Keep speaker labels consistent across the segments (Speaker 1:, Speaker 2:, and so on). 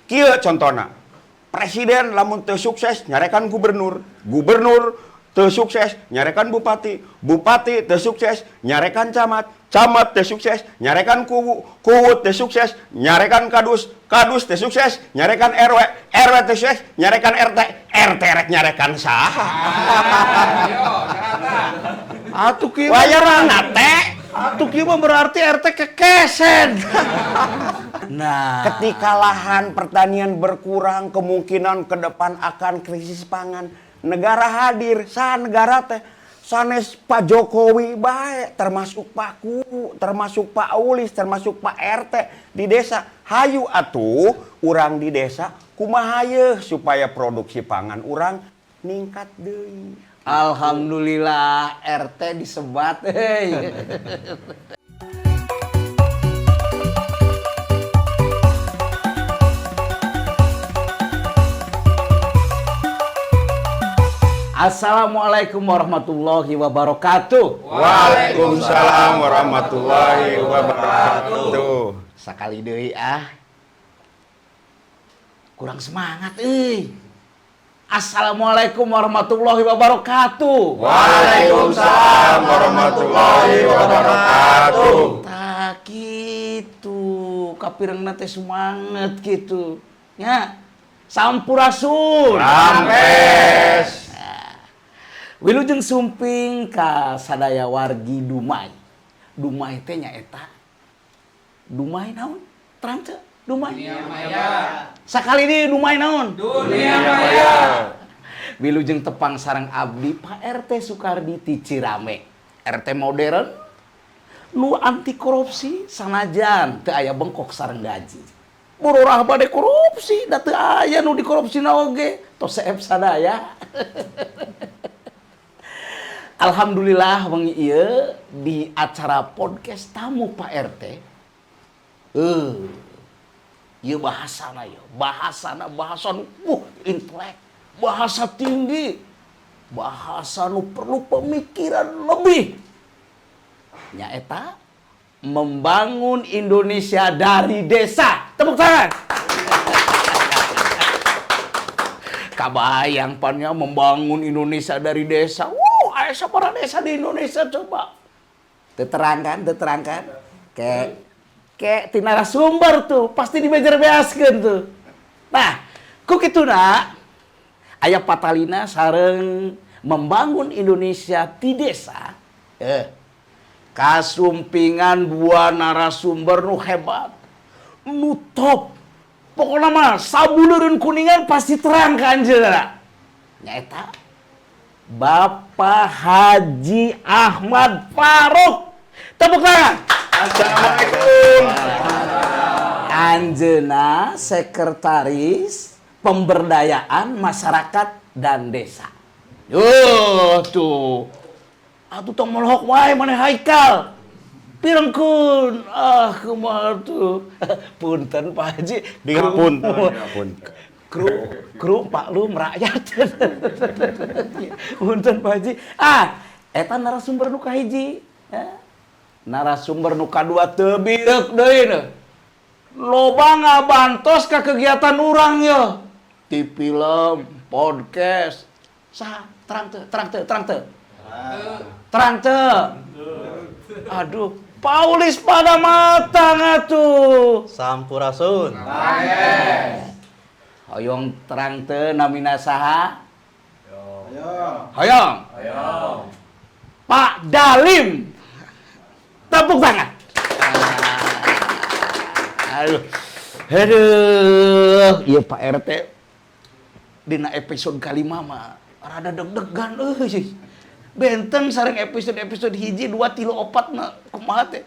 Speaker 1: Kieu contona. Presiden lamun teu sukses nyarekan gubernur, gubernur teu sukses nyarekan bupati, bupati teu sukses nyarekan camat, camat teu sukses nyarekan kuwu, kuwu teu sukses nyarekan kadus, kadus teu sukses nyarekan RW, RW teu sukses nyarekan RT, RT rek nyarekan saha?
Speaker 2: Atuh kieu
Speaker 1: Wayarana teh.
Speaker 2: Atuh kieu mah berarti RT kekeset. Nah,
Speaker 1: Ketika lahan pertanian berkurang, kemungkinan ke depan akan krisis pangan. Negara hadir, saha negara teh? Sanes Pak Jokowi bae, termasuk Pak Kuwu, termasuk Pak Ulis, termasuk Pak RT di desa. Hayu atuh urang di desa kumaha yeuh supaya produksi pangan urang ningkat deui.
Speaker 2: Alhamdulillah RT disebat heuy. Assalamualaikum warahmatullahi wabarakatuh.
Speaker 1: Waalaikumsalam warahmatullahi wabarakatuh.
Speaker 2: Sakali deui ah. Kurang semangat euy. Assalamualaikum warahmatullahi wabarakatuh.
Speaker 1: Waalaikumsalam warahmatullahi wabarakatuh.
Speaker 2: Tah gitu, kapirengna teh semangat gitu. Nya. Sampurasun.
Speaker 1: Rampes.
Speaker 2: Wilujeng sumping ka sadaya wargi Dumai. Dumai teh nyaeta. Dumai naon? Terang teu? Dumai.
Speaker 3: Dunia maya.
Speaker 2: Sakali ini Dumai naon?
Speaker 3: Dunia maya.
Speaker 2: Wilujeng tepang sareng abdi Pak RT Sukardi ti Cirame. RT modern nu anti korupsi sanajan teu aya bengkok sareng gaji. Bororah bade korupsi da teu aya nu dikorupsina oge, tos seep sadaya. Alhamdulillah wengi ieu di acara podcast tamu Pak RT. Ieu bahasana ieu, bahasana bahasa nu intelek, bahasa tinggi, bahasa nu perlu pemikiran lebih. Nyaeta membangun Indonesia dari desa. Tepuk tangan. Kabayang pan nya membangun Indonesia dari desa. Wow, aya sabaraha desa di Indonesia coba. Terangkan, terangkan. Kayak kayak ti narasumber tuh, pasti dibejer-beaskeun tuh. Nah, ku kituna aya patalina sareng membangun Indonesia di desa. Kasumpingan dua narasumber nu hebat, nu top. Pokoknya mah sabuleureun Kuningan pasti terang ka anjeunna. Nyaeta Bapak Haji Ahmad Faruk. Tepuk tangan.
Speaker 1: Assalamualaikum.
Speaker 2: Anjeunna Sekretaris Pemberdayaan Masyarakat dan Desa. Yo tuh. Atuh tong molohok wae maneh Haikal. Pirengkeun. Ah, kumaha tuh. Punten Pak Haji.
Speaker 1: Dihapunten, dihapunten.
Speaker 2: Kru kru Pak lu merakyat. Punten Pak Haji. Ah, eta narasumber nu kahiji. Eh, narasumber nu kadua teu bireuk deui neuh. Loba ngabantos ka kegiatan urang ye. Ti film, podcast. Saha? Terang teu, terang teu, terang teu. Terang teu. Aduh, Paulis pada mata ngatuh.
Speaker 4: Sampurasun.
Speaker 2: Hoyong terang teu namina saha? Hoyong. Pak Dalim. Tepuk tangan. Aduh. Aduh, iya Pak RT. Dina episode kalima mah rada deg-degan euy. Benten sareng episode-episode hiji, dua, tilu, opat na kumaha teh.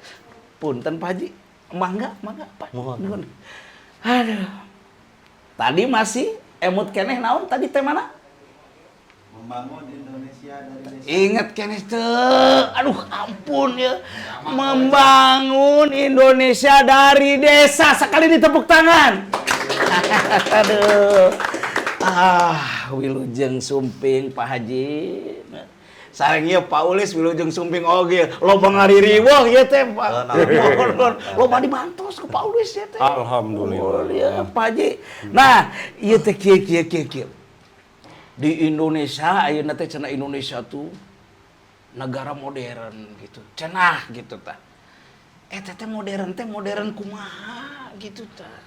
Speaker 2: Punten Pak Haji. Mangga, mangga Pak.
Speaker 4: Mohon.
Speaker 2: Nuhun. Aduh. Tadi masih emut keneh naon tadi teh mana?
Speaker 5: Membangun Indonesia dari desa.
Speaker 2: Ingat keneh teu. Aduh ampun ya. Membangun Indonesia dari desa. Sekali ditepuk tangan. Aduh. Ah, wilujeng sumping Pak Haji. Sareng ieu Pak Ulis wilujeng sumping oge loba ngaririweuh ieu teh, Pak.
Speaker 5: Oh, naon.
Speaker 2: Mohon, mohon. Loba dibantos ku Pak Ulis ieu teh.
Speaker 1: Alhamdulillah.
Speaker 2: Mohon, ya, Pak Haji. Nah, ieu teh kieu kieu kieu kieu. Di Indonesia ayeuna teh cenah Indonesia tuh negara modern gitu. Cenah gitu tah. Eta teh modern teh modern kumaha gitu tah.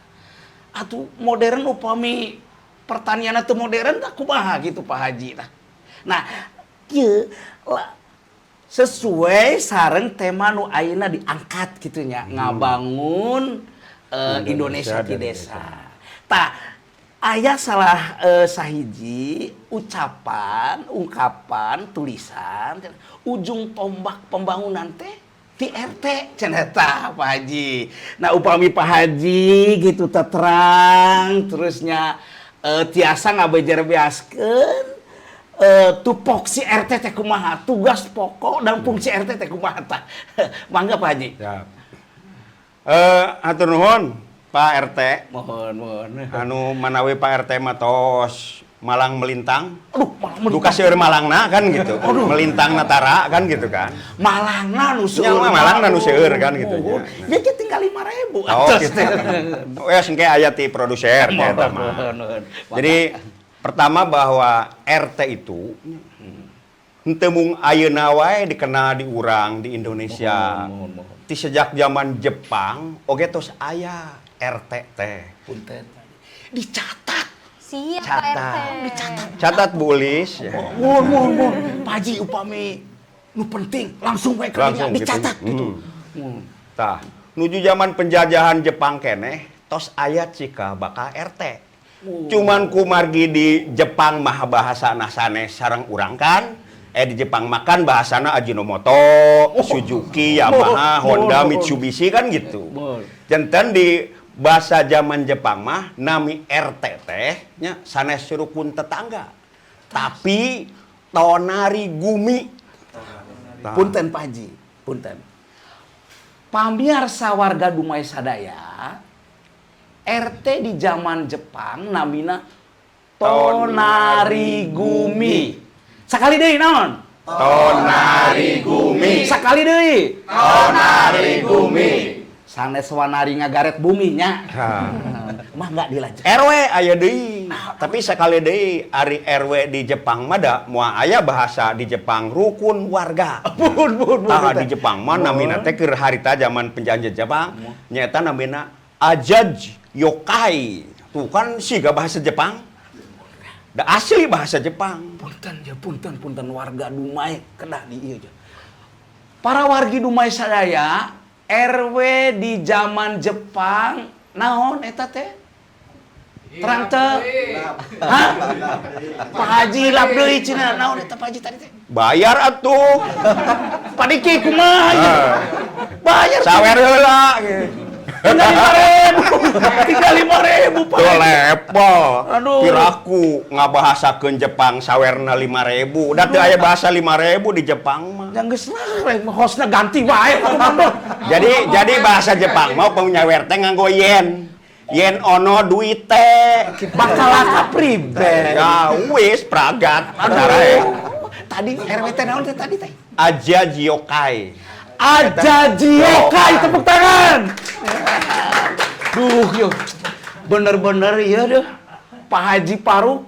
Speaker 2: Atuh modern upami pertanian teu modern tah kumaha gitu, Pak Haji, tah. Nah, kieu lah, sesuai sareng tema nu ayeuna diangkat gitu nya, ngabangun Indonesia
Speaker 1: Indonesia
Speaker 2: di
Speaker 1: dari
Speaker 2: desa. Tah, aya salah sahiji ucapan, ungkapan, tulisan ujung tombak pembangunan teh di RT cenah tah, Pak Haji. Nah, upami Pak Haji gitu teh terang terusnya tiasa ngabejer-beaskeun tupoksi RT teh kumaha, tugas pokok dan fungsi RT teh kumaha tah. Mangga, Pak Haji.
Speaker 1: Siap. Hatur nuhun, Pak RT.
Speaker 2: Mohon, mohon.
Speaker 1: Anu manawi Pak RT mah tos malang melintang.
Speaker 2: Aduh, malang
Speaker 1: Duka seueur malangna kan gitu. Melintang natara kan gitu kan.
Speaker 2: Malangna nu seueur.
Speaker 1: Nya mah malangna nu seueur kan gitu nya.
Speaker 2: Ya ge tinggal 5.000.
Speaker 1: Oh gitu. Wes engke aya ti produser eta mah.
Speaker 2: Mohon, mohon.
Speaker 1: Jadi pertama bahwa RT itu henteu mung ayeuna wae dikenal di urang di Indonesia.
Speaker 2: Mohon, mohon, mohon.
Speaker 1: Ti sejak zaman Jepang oge tos aya RT teh.
Speaker 2: Punten. Dicatat.
Speaker 3: Siap, Pak
Speaker 1: Catat.
Speaker 3: RT.
Speaker 2: Dicatat.
Speaker 1: Catat, Bu Ulis. Ya.
Speaker 2: Mohon, mohon, mohon. Pak Haji, upami nu penting langsung we ka
Speaker 1: Langsung
Speaker 2: dinya,
Speaker 1: gitu.
Speaker 2: dicatat gitu.
Speaker 1: Tah, nuju zaman penjajahan Jepang keneh tos aya cikal bakal RT. Cuman kumargi di Jepang mah bahasana sanes sareng urang kan. Di Jepang makan bahasana Ajinomoto, Suzuki, Yamaha, Honda, Mitsubishi kan gitu.
Speaker 2: Mohon.
Speaker 1: Janten di bahasa zaman Jepang mah nami RT teh nya sanes rukun tetangga. Tapi tonari gumi. Tah.
Speaker 2: Punten, Pak Haji, punten. Pamiarsa warga Dumai sadaya, RT di zaman Jepang namina Tonarigumi. Sakali deui, naon?
Speaker 1: Tonarigumi.
Speaker 2: Sakali deui.
Speaker 1: Tonarigumi.
Speaker 2: Sanes wanari ngagaret bumi nya.
Speaker 1: Ha.
Speaker 2: Mah nggak dilanjut.
Speaker 1: RW aya deui. Tapi sekali deui ari RW di Jepang mah da moal aya bahasa di Jepang rukun warga.
Speaker 2: Bun, bun, bun.
Speaker 1: Tah, di Jepang mah namina teh keur harita zaman penjajahan Jepang nyaeta namina Ajaj Yokai. Tuh kan siga bahasa Jepang. Da asli bahasa Jepang.
Speaker 2: Punten ya, punten, punten warga Dumai kedah di ieu je. Para wargi Dumai sadaya, RW di zaman Jepang naon eta teh? Terang teu? Hah? Pak Haji lap deui cenah, naon eta, Pak Haji, tadi teh?
Speaker 1: Bayar atuh.
Speaker 2: Pak Diki kumaha ieu? Bayar.
Speaker 1: Sawer heula gitu.
Speaker 2: Tinggal 5.000. Tinggal 5.000, Pak.
Speaker 1: Tuh level.
Speaker 2: Aduh.
Speaker 1: Piraku ngabahasakeun Jepang sawerna 5.000. Da teu aya bahasa 5.000 di Jepang mah.
Speaker 2: Yang geus lah, hostna ganti wae.
Speaker 1: Jadi bahasa Jepang mau penyawer teh nganggo yen. Yen ono duit teh.
Speaker 2: Bakal laka pribe.
Speaker 1: Ya wis pragat. Cara
Speaker 2: Tadi RW teh naon teh tadi teh?
Speaker 1: Aja Jiokai.
Speaker 2: Aja Jiokai, tepuk tangan. Duh, yo. Bener-bener ya deh. Pak Haji Paruk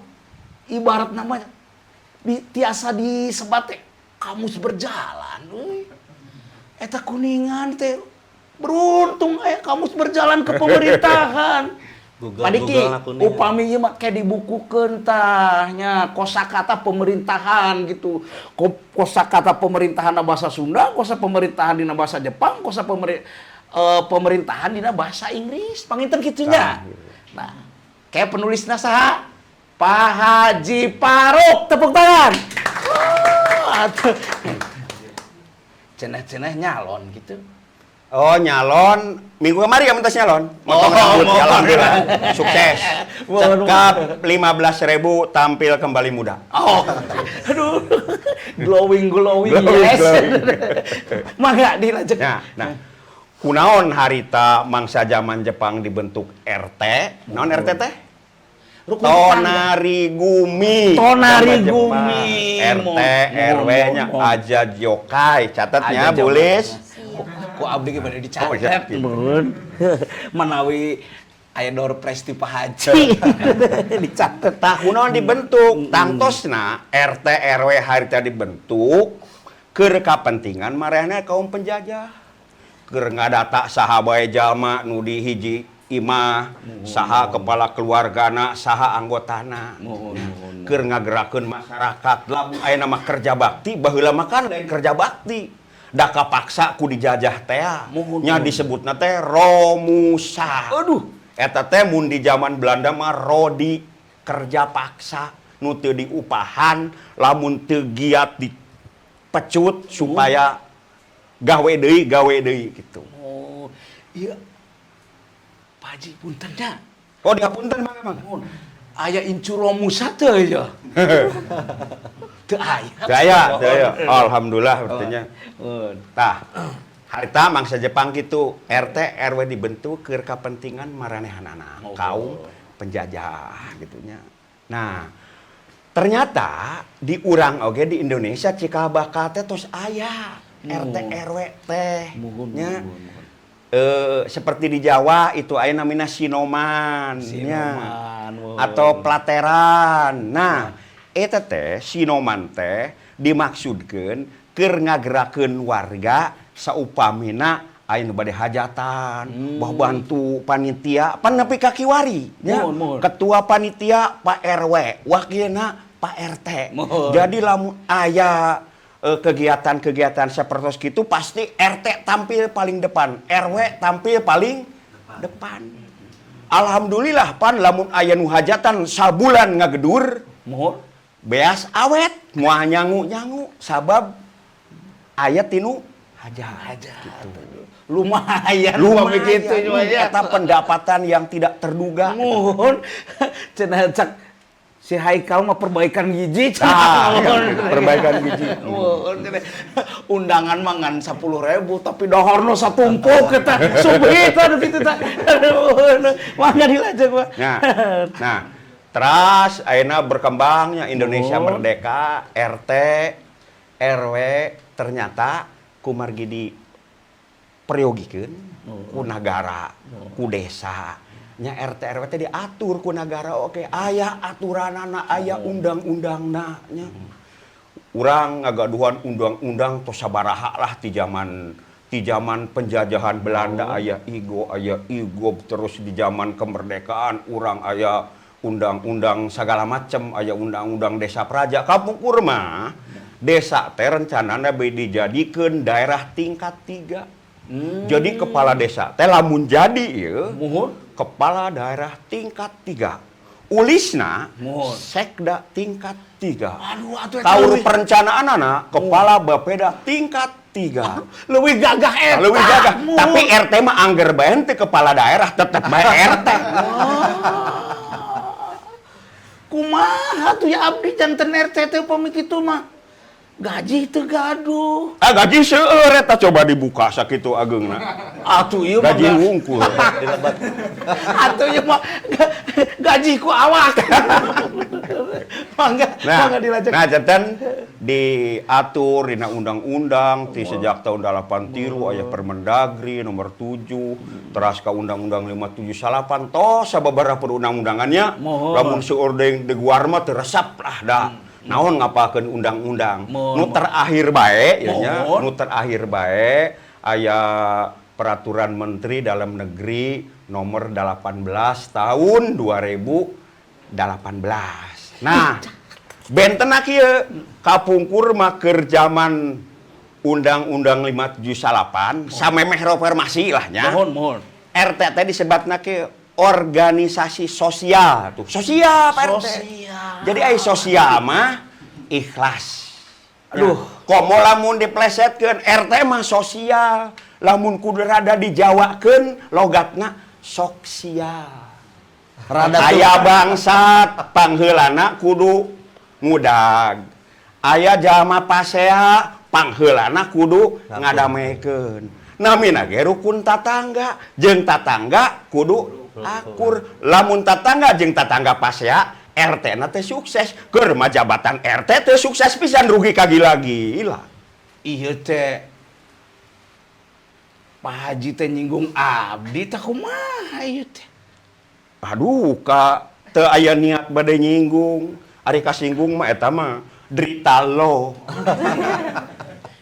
Speaker 2: ibarat namanya tiasa disebat teh kamus berjalan euy. Eta Kuningan teh beruntung aya kamus berjalan ke pemerintahan.
Speaker 5: Google,
Speaker 2: Pak Diki,
Speaker 5: Google na Kuningan.
Speaker 2: Upami ieu mah kayak dibukukeun tah nya kosakata pemerintahan gitu. Kosakata pemerintahan na bahasa Sunda, kosa pemerintahan dina bahasa Jepang, kosa pemerintahan dina bahasa Inggris. Panginten kitu nya. Nah, kayak penulisna saha? Pak Haji Paruk, tepuk tangan. Wah, atuh. Cenah-cenah nyalon gitu.
Speaker 1: Oh, nyalon minggu kemarin ya mentas nyalon. Motong
Speaker 2: Oh,
Speaker 1: rambut,
Speaker 2: motong.
Speaker 1: alhamdulillah. Sukses.
Speaker 2: Waduh.
Speaker 1: Cekap 15.000 tampil kembali muda.
Speaker 2: Oh, aduh, glowing glowing,
Speaker 1: Glowing,
Speaker 2: yes.
Speaker 1: glowing.
Speaker 2: Mangga dilanjut.
Speaker 1: Nah. Kunaon harita mangsa zaman Jepang dibentuk RT? Naon RT teh?
Speaker 2: Rukun tetangga.
Speaker 1: Tonarigumi.
Speaker 2: Tonarigumi.
Speaker 1: RT RW-nya
Speaker 2: Mohon.
Speaker 1: aja Jokai. Catatnya
Speaker 2: Aja
Speaker 1: Bulis.
Speaker 2: Ku abdi ge bade
Speaker 1: Oh,
Speaker 2: dicatet.
Speaker 1: iya.
Speaker 2: Mun. Manawi aya door prize ti Pak Haji. Dicatet.
Speaker 1: Tah, kunaon dibentuk? Tangtosna RT RW harita dibentuk keur kapentingan marehna kaum penjajah. Keur ngadata saha bae jalma nu di hiji imah, saha kepala keluargana, saha anggotana.
Speaker 2: Mohon, mohon.
Speaker 1: Keur ngagerakeun masyarakat. Lamun aya nama kerja bakti, baheula mah kan lain kerja bakti. Da kapaksa ku dijajah tea.
Speaker 2: Mohon,
Speaker 1: Nya
Speaker 2: mohon.
Speaker 1: disebutna teh Romusa.
Speaker 2: Aduh.
Speaker 1: Eta teh mun di zaman Belanda mah rodi, kerja paksa nu teu diupahan, lamun teu giat dipecut supaya gawe deui, gawe deui gitu.
Speaker 2: Oh, iya. Pak Haji, punten nya.
Speaker 1: Oh, dihapunten, mangga mangga.
Speaker 2: Mohon. Aya incu Romusa teu ya? Teu aya.
Speaker 1: Teu aya, teu aya. Alhamdulillah artinya.
Speaker 2: Mohon.
Speaker 1: Tah, harita mangsa Jepang gitu, RT RW dibentuk keur kapentingan maranehanana kaum penjajah gitunya. Nah, ternyata di urang oge di Indonesia cikal bakal teh tos aya RT RW teh
Speaker 2: Mohon,
Speaker 1: nya.
Speaker 2: mohon, mohon.
Speaker 1: Seperti di Jawa itu aya namina sinoman, nya.
Speaker 2: Sinoman, mohon.
Speaker 1: Atau plateran. Nah, eta teh sinoman teh dimaksudkeun keur ngagerakeun warga saupamina aya nu bade hajatan, bah bantu panitia, pan nepi ka kiwari nya.
Speaker 2: Mohon, mohon.
Speaker 1: Ketua panitia Pak RW, wakilna Pak RT.
Speaker 2: Mohon.
Speaker 1: Jadi lamun aya kegiatan-kegiatan seperti itu pasti RT tampil paling depan, RW tampil paling depan. Alhamdulillah pan lamun aya nu hajatan sabulan ngagedur
Speaker 2: Mohon.
Speaker 1: Beas awet, moal nyangu-nyangu sabab aya tinu hajat.
Speaker 2: Hajat. Lumayan,
Speaker 1: Lumayan
Speaker 2: begitu ya.
Speaker 1: Eta pendapatan yang tidak terduga.
Speaker 2: Mohon. Cenah cak si Haikal mah perbaikan gigi.
Speaker 1: Ah,
Speaker 2: Mohon.
Speaker 1: perbaikan gigi.
Speaker 2: Mohon. Undangan mah ngan 10.000 tapi dahar nu satumpuk eta. Subih eta nu kitu tah. Mohon. Mangga dilajeng, Pak.
Speaker 1: Nah, nah, terus ayeuna berkembangnya Indonesia
Speaker 2: Oh.
Speaker 1: merdeka, RT, RW ternyata kumargi di periyogikeun ku nagara, ku desa. Nya RT RW teh diatur ku nagara, oke aya aturanana, aya undang-undangna nya. Urang ngagaduhan undang-undang tos sabaraha lah ti zaman penjajahan Belanda aya IGO, aya IGOB, terus di zaman kemerdekaan urang aya undang-undang segala macam, aya undang-undang desa praja. Kapungkur mah desa teh rencanana bade dijadikeun daerah tingkat 3. Jadi kepala desa teh lamun jadi ieu
Speaker 2: Muhun.
Speaker 1: Kepala daerah tingkat 3. Ulisna
Speaker 2: Muhun.
Speaker 1: Sekda tingkat 3.
Speaker 2: Aduh, atuh eta
Speaker 1: Kaur
Speaker 2: leuwih
Speaker 1: perencanaan anak kepala Bappeda tingkat 3.
Speaker 2: Leuwih gagah eta.
Speaker 1: Leuwih gagah.
Speaker 2: Muhun.
Speaker 1: Tapi RT mah angger bae henteu kepala daerah, tetep bae RT.
Speaker 2: Kumaha tuh ya abdi janten RT teh upami kitu mah. Gaji teu gaduh.
Speaker 1: Ah, gaji seueur eta, coba dibuka sakitu ageungna.
Speaker 2: Atuh ieu mah
Speaker 1: Gaji wungkul.
Speaker 2: Atuh ieu mah gaji ku awak. Mangga,
Speaker 1: Nah,
Speaker 2: mangga dilajeng.
Speaker 1: nah, janten diatur dina undang-undang ti sejak tahun 83 aya Permendagri nomor 7, teras ka undang-undang 578, tos sababaraha perundang-undangannya.
Speaker 2: Mohon.
Speaker 1: Lamun seueur deui deguar mah teu resep lah da. Naon ngapalkeun undang-undang.
Speaker 2: Mohon.
Speaker 1: Nu terakhir bae ya nya,
Speaker 2: Mohon.
Speaker 1: nu terakhir bae aya peraturan Menteri Dalam Negeri nomor 18 tahun 2018. Nah, benten kieu kapungkur mah keur zaman Undang-Undang 578 samemeh reformasi lah nya.
Speaker 2: Mohon, mohon.
Speaker 1: RT teh disebatna kieu, organisasi sosial tuh. Sosial Pak RT.
Speaker 2: Sosial.
Speaker 1: Jadi ai sosial mah ikhlas.
Speaker 2: Aduh.
Speaker 1: Aduh, komo lamun diplesetkeun RT mah sosial, lamun kudu rada dijawakeun logatna soksial.
Speaker 2: Rada tuh.
Speaker 1: Aya bangsat pangheulana kudu ngudag. Aya jalma pasea pangheulana kudu ngadamekeun. Namina ge rukun tatangga, jeung tatangga kudu Akur. Lamun tatangga jeung tatangga pasea, RT na teh sukses. Keur mah jabatan RT teh sukses pisan, rugi kagila-gila.
Speaker 2: Iya teh. Pak Haji teh nyinggung abdi teh, kumaha ieu teh?
Speaker 1: Aduh, ka teu aya niat bade nyinggung. Ari kasinggung mah eta mah derita lo.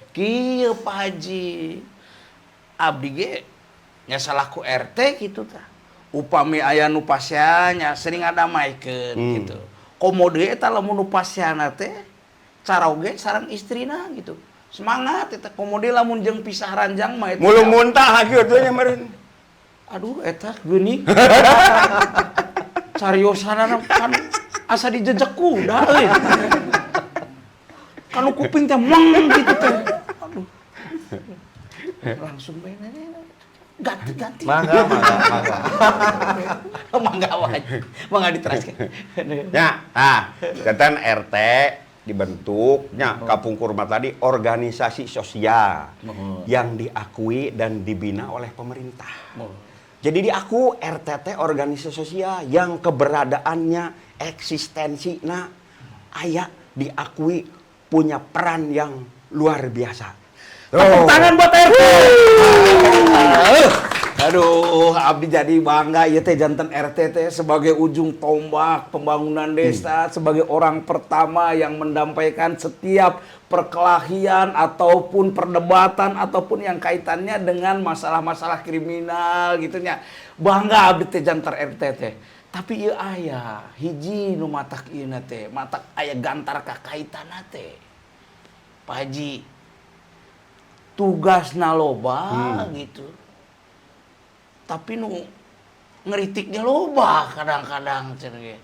Speaker 2: Kieu, Pak Haji. Abdi ge nya salaku RT gitu tah. Upami aya nu pasea nya sering ngadamaikeun gitu. Komo deui eta lamun nu paseana teh caroge sareng istrina gitu. Semangat eta, komo deui lamun jeung pisah ranjang mah eta.
Speaker 1: Mulung muntah kieu nya meureun.
Speaker 2: Aduh, eta geuning. Cariosanana kan asa dijejek kuda euy. Kanu kuping teh meng gitu teh. Aduh. Langsung bae ganti ganti.
Speaker 5: Mangga, mangga, mangga.
Speaker 2: Mangga wae. Mangga diteraskeun.
Speaker 1: Ya, ah, janten RT dibentuknya kapungkur mah tadi organisasi sosial yang diakui dan dibina oleh pemerintah. Jadi diaku RT teh organisasi sosial yang keberadaannya, eksistensi nah aya diakui punya peran yang luar biasa.
Speaker 2: Tepuk tangan buat RT. Aduh, abdi jadi bangga ya teh janten RT teh sebagai ujung tombak pembangunan desa, sebagai orang pertama yang mendampaikan setiap perkelahian ataupun perdebatan ataupun yang kaitannya dengan masalah-masalah kriminal gitu nya. Bangga abdi teh janten RT teh. Tapi ieu aya hiji nu matak ieu teh, matak aya gantar kakaitanna teh. Pak Haji, tugasna loba gitu. Tapi nu ngeritiknya loba kadang-kadang cenah ge.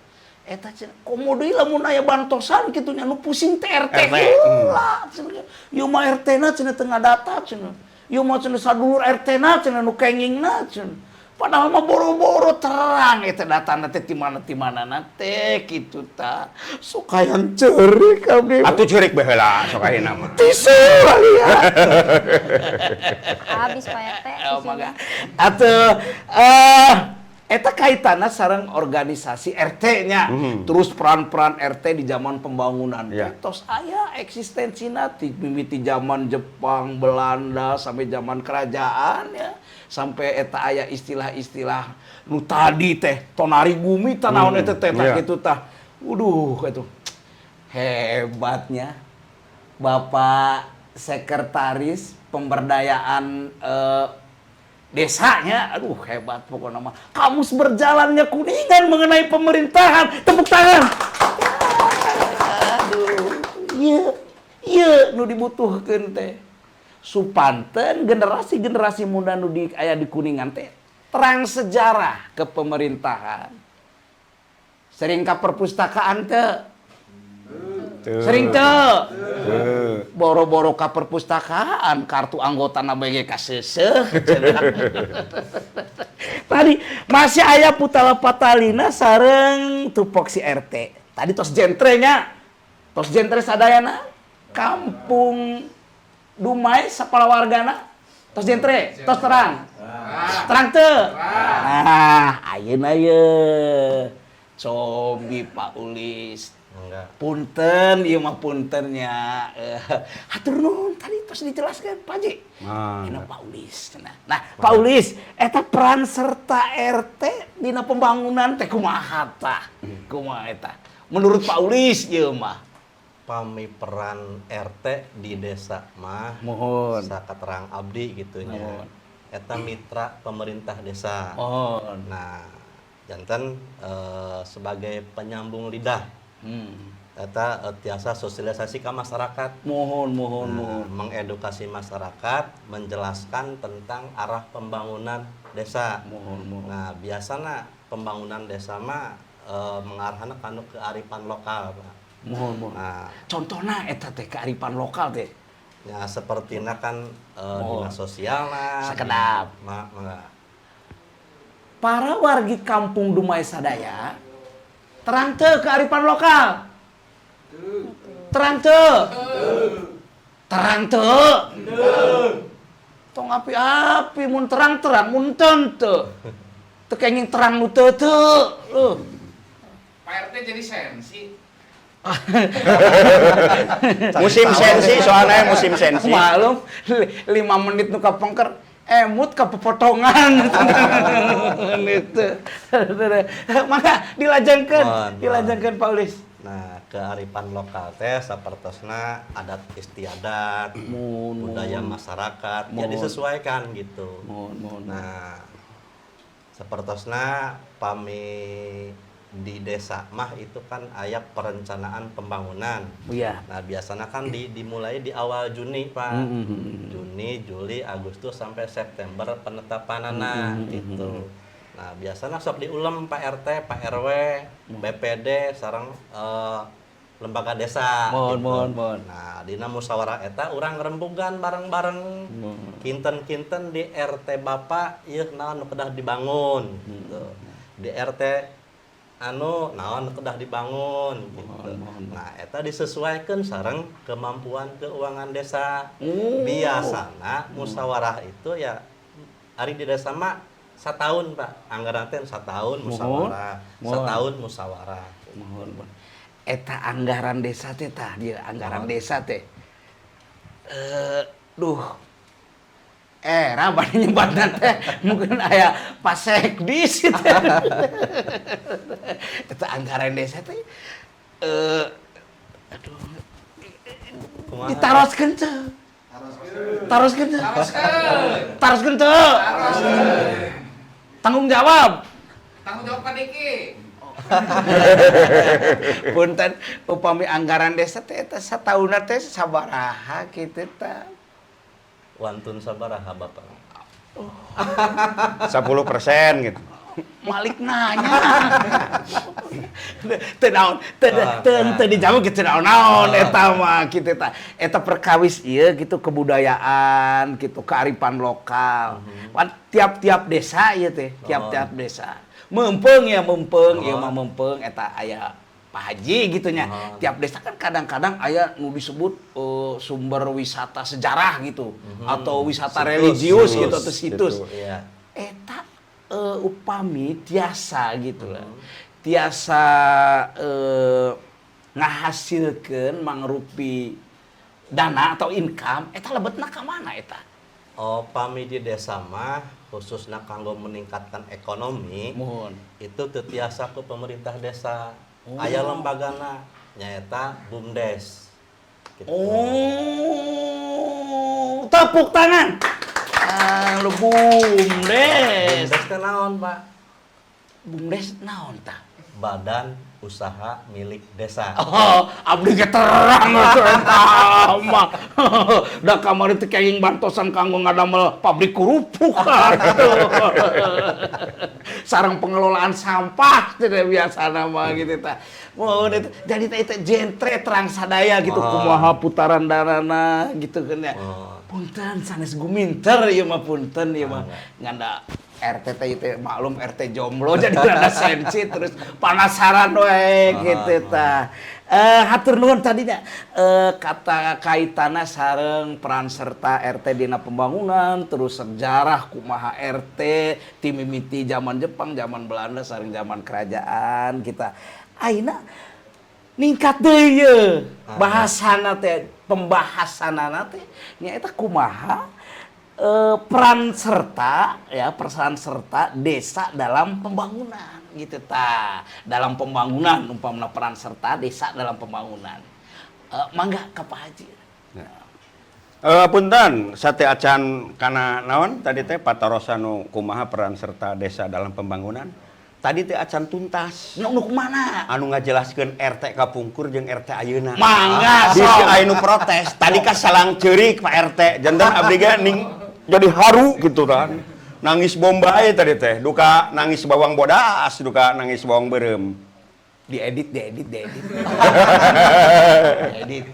Speaker 2: Eta cenah komo deui lamun aya bantosan kitu nya, nu pusing teh RT
Speaker 1: RT.
Speaker 2: Heula cenah ge. Ieu mah RT-na cenah teu ngadata cenah. Ieu mah cenah sadulur RT-na cenah nu kengingna cenah. Padahal mah boro-boro terang eta datana teh ti mana ti mana teh kitu tah. Sok hayang ceurik abdi.
Speaker 1: Atuh ceurik baheula sok ayeuna mah.
Speaker 2: Tisu kali ya.
Speaker 3: Habis, Pak RT.
Speaker 2: Oh,
Speaker 3: Tisunya.
Speaker 2: mangga. Atuh eta kaitanna sareng organisasi RT-nya. Terus peran-peran RT di zaman pembangunan. Tos aya eksistensina ti mimiti zaman Jepang, Belanda sampai zaman kerajaan ya. Sampai eta aya istilah-istilah nu tadi teh tonari gumi tah, naon eta teh tah kitu tah. Waduh, itu hebatnya Bapak Sekretaris Pemberdayaan desanya, aduh, hebat pokoknya mah. Kamus berjalannya Kuningan mengenai pemerintahan, tepuk tangan. Aduh, iya, iya, nu dibutuhkeun teh. Supanten generasi-generasi muda nu di aya di Kuningan teh terang sejarah kepemerintahan. Sering ka perpustakaan teh?
Speaker 1: Teu.
Speaker 2: Sering teu?
Speaker 1: Teu.
Speaker 2: Boro-boro ka perpustakaan, kartu anggota BG kaseuseuh. Tadi masih aya putala patalina sareng tupoksi RT. Tadi tos jentre nya. Tos jentre sadayana. Kampung Dumai sapalawargana. Tos jentre, tos terang. Terang teu? Nah, ayeuna ye. Cobi Pak Ulis.
Speaker 5: Enggak.
Speaker 2: Punten, ieu mah puntennya. Hatur nuhun tadi tos dijelaskan, Pak Haji.
Speaker 1: Mangga.
Speaker 2: Ini Pak Ulis cenah. Nah, Pak Ulis, eta peran serta RT dina pembangunan teh kumaha tah? Kumaha eta? Menurut Pak Ulis ieu mah.
Speaker 5: Pami peran RT di desa mah
Speaker 2: Mohon.
Speaker 5: sakaterang abdi gitu nya.
Speaker 2: Mohon.
Speaker 5: Eta mitra pemerintah desa.
Speaker 2: Mohon.
Speaker 5: Nah, janten sebagai penyambung lidah. Eta tiasa sosialisasi ke masyarakat.
Speaker 2: Mohon, mohon,
Speaker 5: Nah,
Speaker 2: mohon.
Speaker 5: mengedukasi masyarakat, menjelaskan tentang arah pembangunan desa.
Speaker 2: Mohon, mohon.
Speaker 5: Nah, biasanya pembangunan desa mah mengarahna kanu kearifan lokal, Pak.
Speaker 2: Mohon, mohon.
Speaker 5: Nah,
Speaker 2: Contohna eta teh kearifan lokal teh.
Speaker 5: Ya sepertina kan
Speaker 2: Oh.
Speaker 5: dinas sosial lah.
Speaker 2: Sakedap.
Speaker 5: Ma, mangga.
Speaker 2: Para wargi Kampung Dumai sadaya terang teu kearifan lokal? Terang teu? Terang teu? Tong api-api, mun terang-terang, mun teu. Teu kenging terang nu teu teu.
Speaker 3: Pak RT jadi sensi.
Speaker 1: Musim sensi soalnya, musim sensi.
Speaker 2: Maklum, 5 menit nu kapengker emut ke pepotongan itu. Maka dilajengkeun,
Speaker 5: Mohon,
Speaker 2: dilajengkeun, Pak Ulis.
Speaker 5: Nah, kearifan lokal teh sapertosna adat istiadat, budaya masyarakat, ya disesuaikan gitu.
Speaker 2: Mohon, mohon.
Speaker 5: Nah, sapertosna pami di desa mah itu kan aya perencanaan pembangunan. Nah, biasanya kan dimulai di awal Juni, Pak. Juni, Juli, Agustus sampai September penetapanana gitu. Nah, biasanya sok diulem Pak RT, Pak RW, BPD, sareng lembaga desa
Speaker 2: Mohon,
Speaker 5: gitu.
Speaker 2: mohon, mohon.
Speaker 5: Nah, dina musyawarah eta urang rembugan bareng-bareng. Kinten-kinten di RT Bapak ieu naon nu kedah dibangun gitu. Di RT anu naon nu kedah dibangun gitu. Nah, eta disesuaikan sareng kemampuan keuangan desa. Biasana musyawarah itu ya ari di desa mah setahun, Pak. Anggaran teh setahun musyawarah, setahun musyawarah.
Speaker 2: Mohon, mohon. Eta anggaran desa teh, tah dia anggaran desa teh. Duh. Era bade nyebatna teh mungkin aya pasekdis gitu. Eta anggaran desa teh aduh.
Speaker 5: Kumaha?
Speaker 2: Ditaroskeun teu? Taroskeun teu?
Speaker 3: Taroskeun.
Speaker 2: Taroskeun teu? Tanggung jawab.
Speaker 3: Tanggung jawab Pak Diki.
Speaker 2: Punten, upami anggaran desa teh eta sataunna teh sabaraha kitu tah?
Speaker 5: Wantun sabaraha, Bapak?
Speaker 1: 10% gitu.
Speaker 2: Malik nanya. Teu naon, teu teu teu dijawab gitu, naon-naon eta mah kitu tah. Eta perkawis ieu gitu, kebudayaan gitu, kearifan lokal. Pan tiap-tiap desa ieu teh, tiap-tiap desa. Meumpeung ya, meumpeung ieu mah, meumpeung eta aya Pak Haji gitu nya. Tiap desa kan kadang-kadang aya nu disebut sumber wisata sejarah gitu atau wisata
Speaker 5: Situs,
Speaker 2: religius
Speaker 5: situs,
Speaker 2: gitu atau situs. Eta upami tiasa gitu lah. Tiasa ngahasilkeun mangrupi dana atau income, eta lebetna ka mana eta?
Speaker 5: Oh, pami di desa mah khususnya kanggo meningkatkan ekonomi
Speaker 2: Mohon.
Speaker 5: itu teu tiasa ku pemerintah desa. Aya lembagana, nyaeta BUMDes. Gitu.
Speaker 2: Oh, tepuk tangan. Ah, lu BUMDes.
Speaker 5: BUMDes teh naon, Pak?
Speaker 2: BUMDes naon tah?
Speaker 5: Badan Usaha Milik Desa.
Speaker 2: Oh, abdi ge terang atuh eta mah. Da kamari teh kenging bantosan kanggo ngadamel pabrik kerupuk atuh. Sareng pengelolaan sampah tidak biasa nama gitu tah. Oh, itu jadi teh itu jentre terang sadaya gitu kumaha putaran danana gitu kan ya.
Speaker 5: Oh.
Speaker 2: Punten sanes guminter ieu mah, punten ieu mah. Nganda RT teh itu maklum RT jomblo, jadi rada sensi, terus penasaran we gitu tah. Hatur nuhun tadinya kata kaitana sareng peran serta RT dina pembangunan, terus sejarah kumaha RT ti mimiti zaman Jepang, zaman Belanda, sareng zaman kerajaan kita. Ayeuna ningkat deui ye bahasana teh, pembahasanana teh nyaeta kumaha peran serta ya, peran serta desa dalam pembangunan gitu ta, dalam pembangunan, umpamana peran serta desa dalam pembangunan. Mangga ka Pak Haji.
Speaker 1: Punten, sateuacan kana naon tadi teh patarosan nu kumaha peran serta desa dalam pembangunan. Tadi teh acan tuntas.
Speaker 2: Nu nu kumana?
Speaker 1: Anu ngajelaskeun RT kapungkur jeung RT ayeuna.
Speaker 2: Mangga,
Speaker 1: Bisi
Speaker 2: sok.
Speaker 1: aya nu protes. Tadi kan salang ceurik Pak RT. Janten abdi ge ning jadi haru gitu kan. Nangis bombay tadi teh, duka nangis bawang bodas, duka nangis bawang beureum.
Speaker 2: Diedit, diedit, diedit, diedit.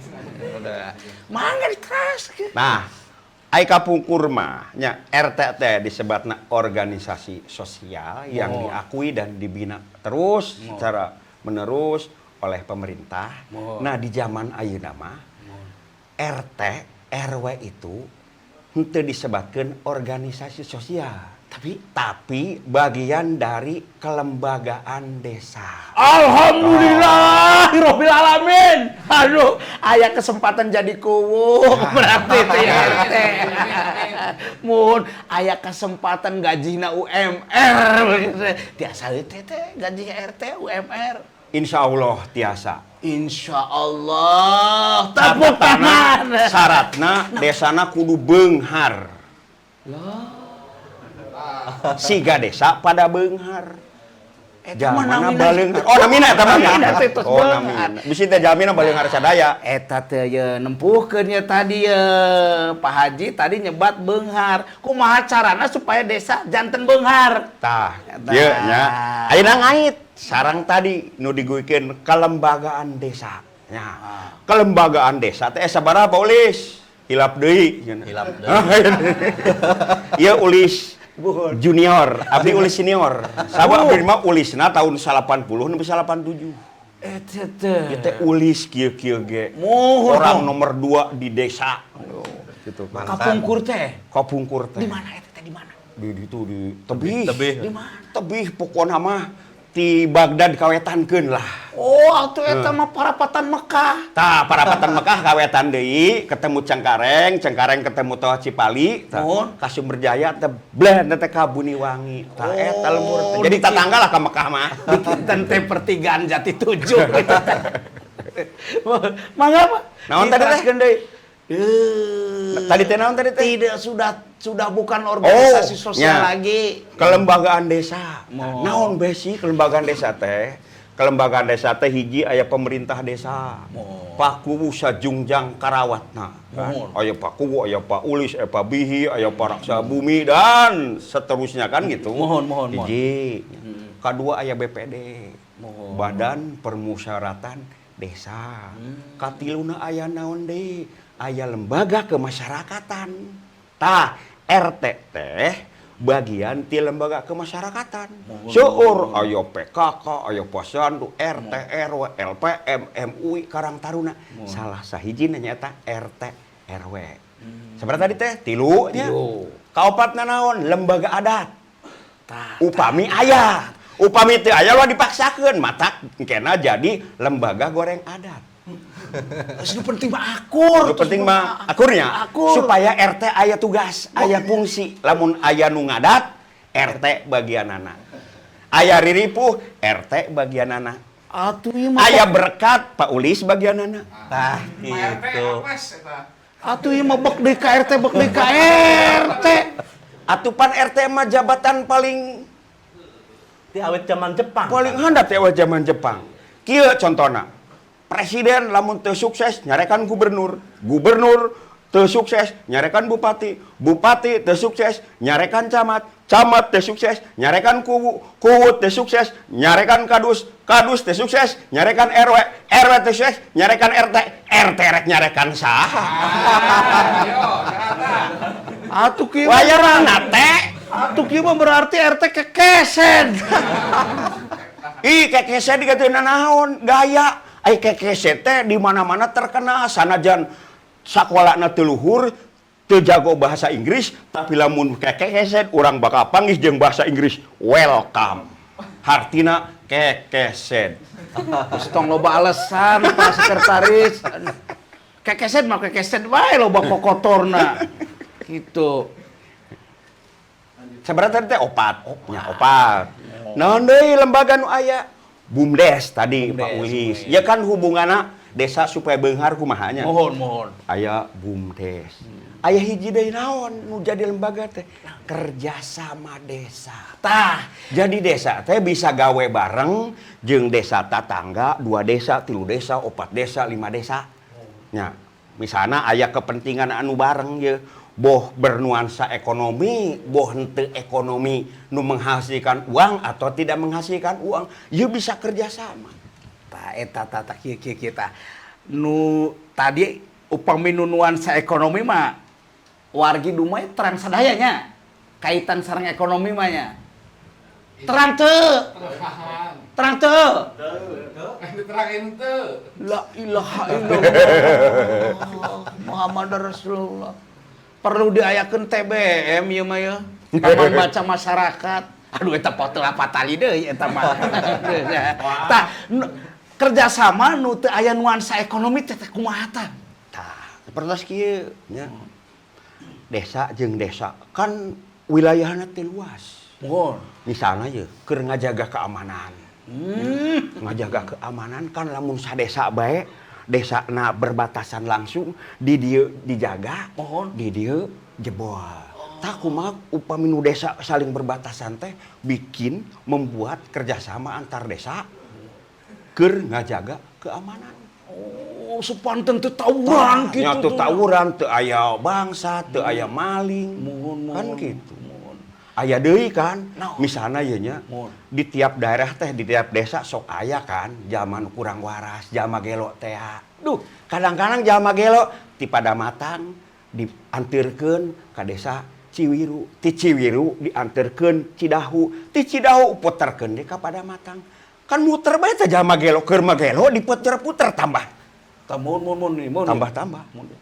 Speaker 2: Udah. Mangga diteraskeun.
Speaker 1: Nah, ai kapungkur mah nya RT teh disebatna organisasi sosial yang diakui dan dibina terus secara menerus oleh pemerintah. Nah, di zaman ayeuna mah RT, RW itu henteu disebatkeun organisasi sosial. Tapi bagian dari kelembagaan desa.
Speaker 2: Alhamdulillahirabbil alamin. Aduh, aya kesempatan jadi kuwu berarti itu ya RT. Mun aya kesempatan gajina UMR tiasa teh teh gaji RT UMR.
Speaker 1: Insya Allah tiasa.
Speaker 2: Insya Allah. Tepuk tangan.
Speaker 1: Syaratna desana kudu beunghar. Siga desa pada beunghar.
Speaker 2: Eta mah
Speaker 1: Jamana
Speaker 2: namina.
Speaker 1: baleunghar. Oh, namina eta mah.
Speaker 2: Namina teh tos
Speaker 1: Oh,
Speaker 2: beunghar.
Speaker 1: namina. Bisi teh jamina baleunghar sadaya.
Speaker 2: Eta teh ye nempuhkeun ye tadi ye Pak Haji tadi nyebat beunghar. Kumaha carana supaya desa janten beunghar?
Speaker 1: Tah,
Speaker 2: Eta.
Speaker 1: ieu nya. Ayeuna ngait sarang tadi nu diguikeun kelembagaan desa. Nya. Kelembagaan desa teh sabaraha Pak Ulis? Hilap deui.
Speaker 5: Hilap deui.
Speaker 1: Ieu Ulis junior, abdi Ulis senior. Sabab abdi mah ulisna tahun 80 nepi 87.
Speaker 2: Eta teh.
Speaker 1: Ieu teh ulis kieu-kieu ge.
Speaker 2: Muhun.
Speaker 1: Orang nomor 2 di desa. Gitu kan.
Speaker 2: Kapungkur teh.
Speaker 1: Kapungkur teh.
Speaker 2: Di mana eta teh di mana?
Speaker 1: Di ditu di tebih.
Speaker 5: Tebih.
Speaker 2: Di mana?
Speaker 1: Tebih pokona mah ti Baghdad kawetankeun lah.
Speaker 2: Oh, atuh eta mah parapatan Mekah.
Speaker 1: Tah, parapatan Mekah kawetan deui, ketemu Cengkareng, Cengkareng ketemu Toh Cipali, tah,
Speaker 2: Muhun.
Speaker 1: ka Sumberjaya teh bleh teh ka Buniwangi. Tah eta lembur teh. Jadi tetangga lah ka Mekah mah.
Speaker 2: Di kinten teh pertigaan Jati Tujuh gitu teh. Mangga Pak.
Speaker 1: Naon tadi teh?
Speaker 2: Diteraskeun deui. Eh,
Speaker 1: Tadi teh naon tadi teh?
Speaker 2: Tidak, sudah bukan organisasi
Speaker 1: Oh,
Speaker 2: sosial
Speaker 1: nya.
Speaker 2: lagi.
Speaker 1: Kelembagaan desa.
Speaker 2: Mo.
Speaker 1: Naon be sih kelembagaan desa teh? Kelembagaan desa teh hiji aya pemerintah desa.
Speaker 2: Mo.
Speaker 1: Pak Kuwu sajungjang karawatna. Kan?
Speaker 2: Mohon.
Speaker 1: Aya Pak Kuwu, aya Pak Ulis, aya Pak Bihi, aya Pak Raksa Bumi dan seterusnya kan gitu.
Speaker 2: Mohon, mohon, mohon.
Speaker 1: Hiji. Kadua aya BPD.
Speaker 2: Mohon.
Speaker 1: Badan Permusyawaratan Desa. Katiluna aya naon deui? Aya lembaga kemasyarakatan. Tah, RT teh bagian ti lembaga kemasyarakatan. Seueur aya PKK, aya Posyandu, RT, RW, LPM, MUI, Karang Taruna. Salah sahijina nyaeta RT, RW. Seperti tadi teh tilu nya.
Speaker 2: Tilu.
Speaker 1: Kaopatna naon? Lembaga adat.
Speaker 2: Tah,
Speaker 1: Upami aya. Upami teu aya lo dipaksakeun, matak kena jadi lembaga goreng adat.
Speaker 2: Terus nu penting mah akur.
Speaker 1: Nu penting mah akurnya
Speaker 2: Akur.
Speaker 1: supaya RT aya tugas, aya fungsi. Lamun aya nu ngadat, RT bagianana. Aya riripuh, RT bagianana.
Speaker 2: Atuh ieu mah
Speaker 1: Aya berkat, Pak Ulis bagianana.
Speaker 5: Tah
Speaker 3: Pak RT
Speaker 5: gitu.
Speaker 3: apes eta.
Speaker 2: Atuh ieu mah bek deui ka RT, bek deui ka RT.
Speaker 1: Atupan RT mah jabatan paling
Speaker 5: Di awet zaman Jepang.
Speaker 1: paling handap teh zaman Jepang. Kieu contona. Presiden lamun teu sukses nyarekan gubernur, gubernur teu sukses nyarekan bupati, bupati teu sukses nyarekan camat, camat teu sukses nyarekan kuwu, kuwu teu sukses nyarekan kadus, kadus teu sukses nyarekan RW, RW teu sukses nyarekan RT, RT rek nyarekan saha?
Speaker 3: Ayo, Jakarta.
Speaker 2: Atuh kieu mah
Speaker 1: Wayarana teh.
Speaker 2: Atuh kieu mah berarti RT kekeset.
Speaker 1: Ih, kekese diganti naon gaya. Ai kekese teh di mana-mana terkenal sanajan sakolana teu luhur, teu jago bahasa Inggris, tapi lamun kekeset urang bakal panggih jeung bahasa Inggris welcome. Hartina kekeset.
Speaker 2: Terus tong loba alasan Pak Sekretaris. Kekeset mah kekeset wae loba kokotorna. Gitu.
Speaker 1: Sebenarnya tadi teh opat. Ya, opat. Naon deui lembaga nu aya? BUMDes tadi Pak
Speaker 2: BUMDes,
Speaker 1: Ulis. Ya kan hubunganna desa supaya beunghar kumaha nya?
Speaker 2: Mohon, mohon.
Speaker 1: Aya BUMDes. Aya hiji deui naon nu jadi lembaga teh? Kerjasama desa.
Speaker 2: Tah,
Speaker 1: Jadi desa teh bisa gawe bareng jeung desa tatangga, dua desa, tilu desa, opat desa, lima desa. Nya, misalnya aya kepentingan anu bareng ye, boh bernuansa ekonomi, boh henteu ekonomi nu menghasilkan uang atau tidak menghasilkan uang, ye bisa kerjasama.
Speaker 2: Tah eta tah tah kieu kieu kieu tah. Nu tadi upami nu nuansa ekonomi mah wargi dumai terang sadaya nya. Kaitan sareng ekonomi mah nya. Terang teu,
Speaker 3: Terang.
Speaker 2: terang teu.
Speaker 3: Diterangin teu.
Speaker 2: La ilaha illallah Muhammad Rasulullah. Perlu diayakeun TBM ieu mah ya. Taman baca masyarakat. Aduh, eta foto apa tali deui eta mah. Tah, kerjasama nu teu aya nuansa ekonomi teh teh kumaha tah?
Speaker 1: Tah, seperti kieu nya. Desa jeung desa kan wilayahna teh luas.
Speaker 2: Mohon.
Speaker 1: Misalnya ye, keur ngajaga keamanan. Ngajaga keamanan kan lamun sadesa bae, desana berbatasan langsung, di dieu dijaga,
Speaker 2: Mohon.
Speaker 1: di dieu jebol. Tah, kumaha upami nu desa saling berbatasan teh bikin membuat kerjasama antar desa keur ngajaga keamanan.
Speaker 2: Oh, sepanten teu tawuran gitu.
Speaker 1: Nya teu
Speaker 2: tuh.
Speaker 1: tawuran, teu aya bangsa, teu aya maling.
Speaker 2: Mohon,
Speaker 1: kan
Speaker 2: mohon.
Speaker 1: gitu.
Speaker 2: Mohon.
Speaker 1: Aya deui kan,
Speaker 2: Naon?
Speaker 1: misalnya ieu nya,
Speaker 2: Mohon.
Speaker 1: di tiap daerah teh, di tiap desa sok aya kan zaman kurang waras, jalma gelo teh. Duh, kadang-kadang jalma gelo ti Padamatang dianterkeun ka desa Ciwiru, ti Ciwiru dianterkeun Cidahu, ti Cidahu puterkeun deui ka Padamatang. Kan muter bae teh jalma gelo, keur mah gelo diputer-puter tambah.
Speaker 2: Tah, mohon, mohon, mohon nih, mohon.
Speaker 1: Tambah-tambah.
Speaker 2: Mohon.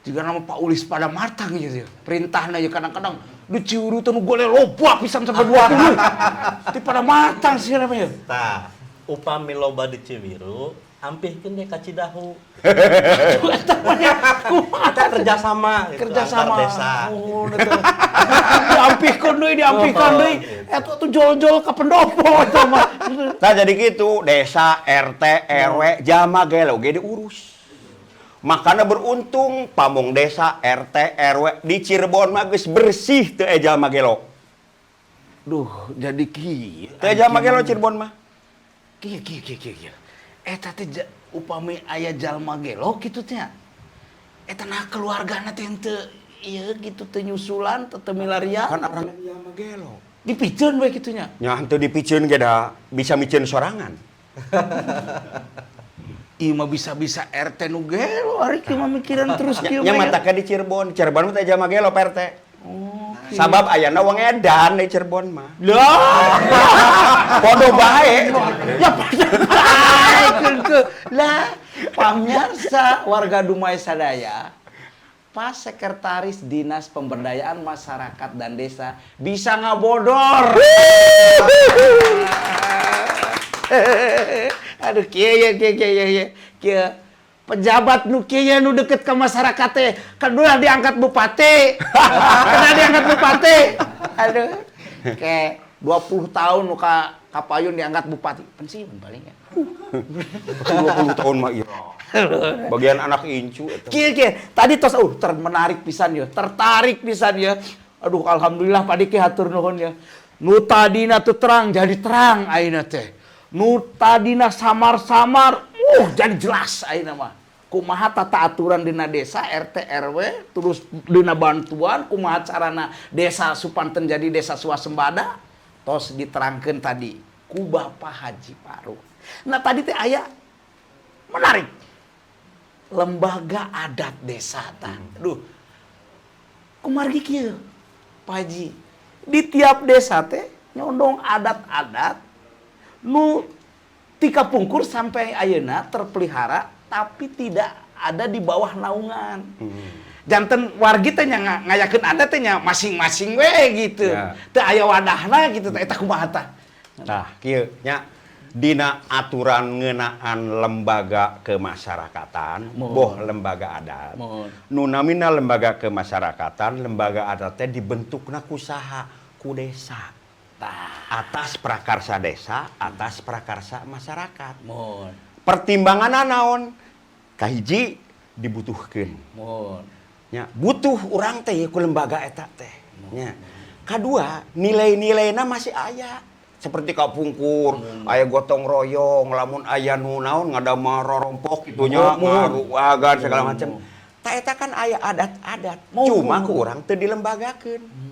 Speaker 2: Jiga nama Pak Ulis Padamatang gitu ya. Perintahna ya kadang-kadang di Ciwiru teh nu gole loba pisan sampai 20. Di Padamatang sih namanya.
Speaker 5: Tah, upami loba di Ciwiru, ampihkeun deh ka Cidahu.
Speaker 2: Eta mah nya kumaha?
Speaker 5: Kita kerjasama gitu,
Speaker 2: Kerjasama
Speaker 5: antar desa.
Speaker 2: Oh, eta. Diampihkeun deui, diampihkeun
Speaker 5: Oh,
Speaker 2: deui.
Speaker 5: gitu.
Speaker 2: Eta tuh jol-jol ka pendopo eta mah.
Speaker 1: Nah, jadi gitu, desa, RT, RW, jalma gelo ge diurus. Makanya beruntung pamong desa, RT, RW di Cirebon mah geus bersih teu aya jalma gelo.
Speaker 2: Duh, jadi kieu.
Speaker 1: Teu aya jalma gelo Cirebon mah.
Speaker 2: Kieu, kieu, kieu, kieu, kieu. Eta teh upami aya jalma gelo kitu teh. Eta nah keluargana teh henteu ieu gitu, teu nyusulan, teu milarian.
Speaker 1: Kan orang jalma gelo.
Speaker 2: Dipiceun we kitu nya.
Speaker 1: Nya henteu dipiceun ge da bisa miceun sorangan.
Speaker 2: Ieu mah bisa-bisa RT nu gelo ari kieu mah mikiran terus kieu
Speaker 1: Nya
Speaker 2: mah ya.
Speaker 1: mataka di Cirebon, Cirebon mah teh jalma gelo Pak RT.
Speaker 2: Oh,
Speaker 1: Sabab ayana wong edan di Cirebon mah.
Speaker 2: Lah,
Speaker 1: Podo bae.
Speaker 2: ya pada bae ke. Lah, pamirsa warga Dumai sadaya, Pak Sekretaris Dinas Pemberdayaan Masyarakat dan Desa bisa ngabodor. Aduh, kieu ya, kieu, kieu, kieu, kieu. Kieu. Pejabat nu kieu ya, nu deket ke masyarakat teh, kedua diangkat bupati. Kedua diangkat bupati. Aduh. Kayak 20 tahun nu ka kapayun diangkat bupati. Pensiun paling ya.
Speaker 1: 20 tahun mah iya. Bagian anak incu eta.
Speaker 2: Kieu, kieu. Tadi tos menarik pisan ya, tertarik pisan ya. Aduh, alhamdulillah Pak Diki, hatur nuhun ya. Nu tadina teu terang jadi terang ayeuna teh. Nu tadina samar-samar, jadi jelas ayeuna mah. Kumaha tata aturan dina desa RT RW, terus dina bantuan kumaha carana desa supanten jadi desa swasembada, tos diterangkeun tadi ku Bapak Haji Paru. Nah, tadi teh aya menarik. Lembaga adat desa tah. Aduh. Kumargi kieu, Pak Haji. Di tiap desa teh nyondong adat-adat nu tika pungkur sampai ayeuna terpelihara tapi tidak ada di bawah naungan. Janten wargi teh nya ngayakeun adat teh nya masing-masing we gitu. Teu aya wadahna gitu teh, eta kumaha tah?
Speaker 1: Nah, kieu nya, dina aturan ngeunaan lembaga kemasyarakatan,
Speaker 2: Mohon.
Speaker 1: boh lembaga adat.
Speaker 2: Mohon.
Speaker 1: Nu namina lembaga kemasyarakatan, lembaga adat teh dibentukna ku saha? Ku desa.
Speaker 2: Tah.
Speaker 1: Atas prakarsa desa, atas prakarsa masyarakat.
Speaker 2: Mohon.
Speaker 1: Pertimbanganna naon? Kahiji, dibutuhkeun.
Speaker 2: Mohon.
Speaker 1: Nya, butuh urang teh ku lembaga eta teh. Nya. Kadua, nilai-nilaina masih aya. Seperti kapungkur, aya gotong royong, lamun aya nu naon ngadamel rorompok kitu nya,
Speaker 2: Mohon.
Speaker 1: ngaruagan segala macam. Tah, eta kan aya adat-adat,
Speaker 2: Mohon.
Speaker 1: cuma ku urang teu dilembagakeun.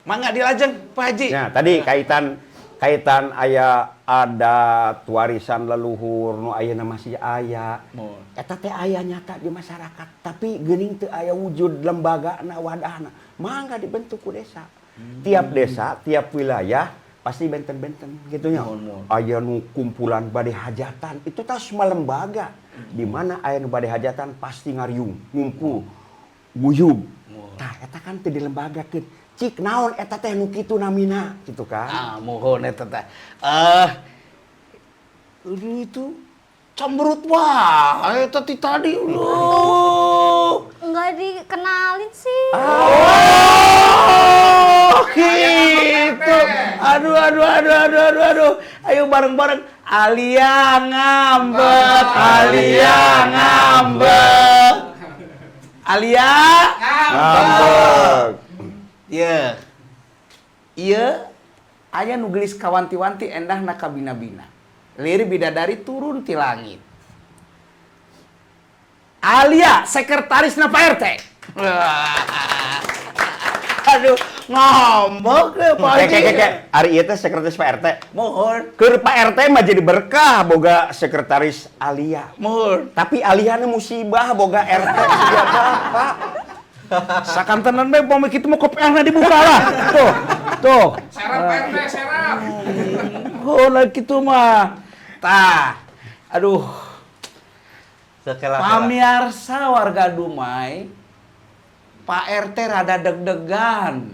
Speaker 2: Mangga dilajeng, Pak Haji.
Speaker 1: Nah, tadi kaitan kaitan aya adat warisan leluhur nu ayeuna masih aya.
Speaker 2: Mohon.
Speaker 1: Eta teh aya nyata di masyarakat, tapi geuning teu aya wujud lembagana, wadahna. Mangga dibentuk ku desa. Tiap desa, tiap wilayah pasti benten-benten gitu nya.
Speaker 2: Mohon, mohon.
Speaker 1: Aya nu kumpulan bade hajatan, itu tah semua lembaga. Di mana aya nu bade hajatan pasti ngariung, ngumpul, guyub.
Speaker 2: Mohon.
Speaker 1: Tah, eta kan teu dilembagakeun. Cik naon eta teh nu kitu namina gitu kan.
Speaker 2: Ah, mohon eta teh. Aduh, itu cemberut wae eta ti tadi. Aduh.
Speaker 4: Nggak dikenalin sih.
Speaker 2: Oh, gitu. Aduh, aduh, aduh, aduh, aduh, aduh. Ayo bareng-bareng. Alia ngambek, Alia ngambek. Alia
Speaker 1: Ngambek.
Speaker 2: Iya. Iya, aya nu geulis kawanti-wanti endahna kabina-bina. Lir bidadari turun ti langit. Alia, sekretarisna Pak RT. Aduh, ngambek deh Pak
Speaker 1: Kek
Speaker 2: Haji.
Speaker 1: kek kek, ari ieu teh sekretaris Pak RT.
Speaker 2: Mohon,
Speaker 1: Keur Pak RT mah jadi berkah boga sekretaris Alia.
Speaker 2: Mohon.
Speaker 1: Tapi Aliana musibah boga RT siga bapak.
Speaker 2: Sakantenan bae pami kitu mah kopiahna dibuka lah. Tuh, tuh.
Speaker 3: Serap RT, serap.
Speaker 2: Oh, lah kitu mah. Tah. Aduh,
Speaker 5: Sekela.
Speaker 2: Pamiarsa warga Dumai, Pak RT rada deg-degan.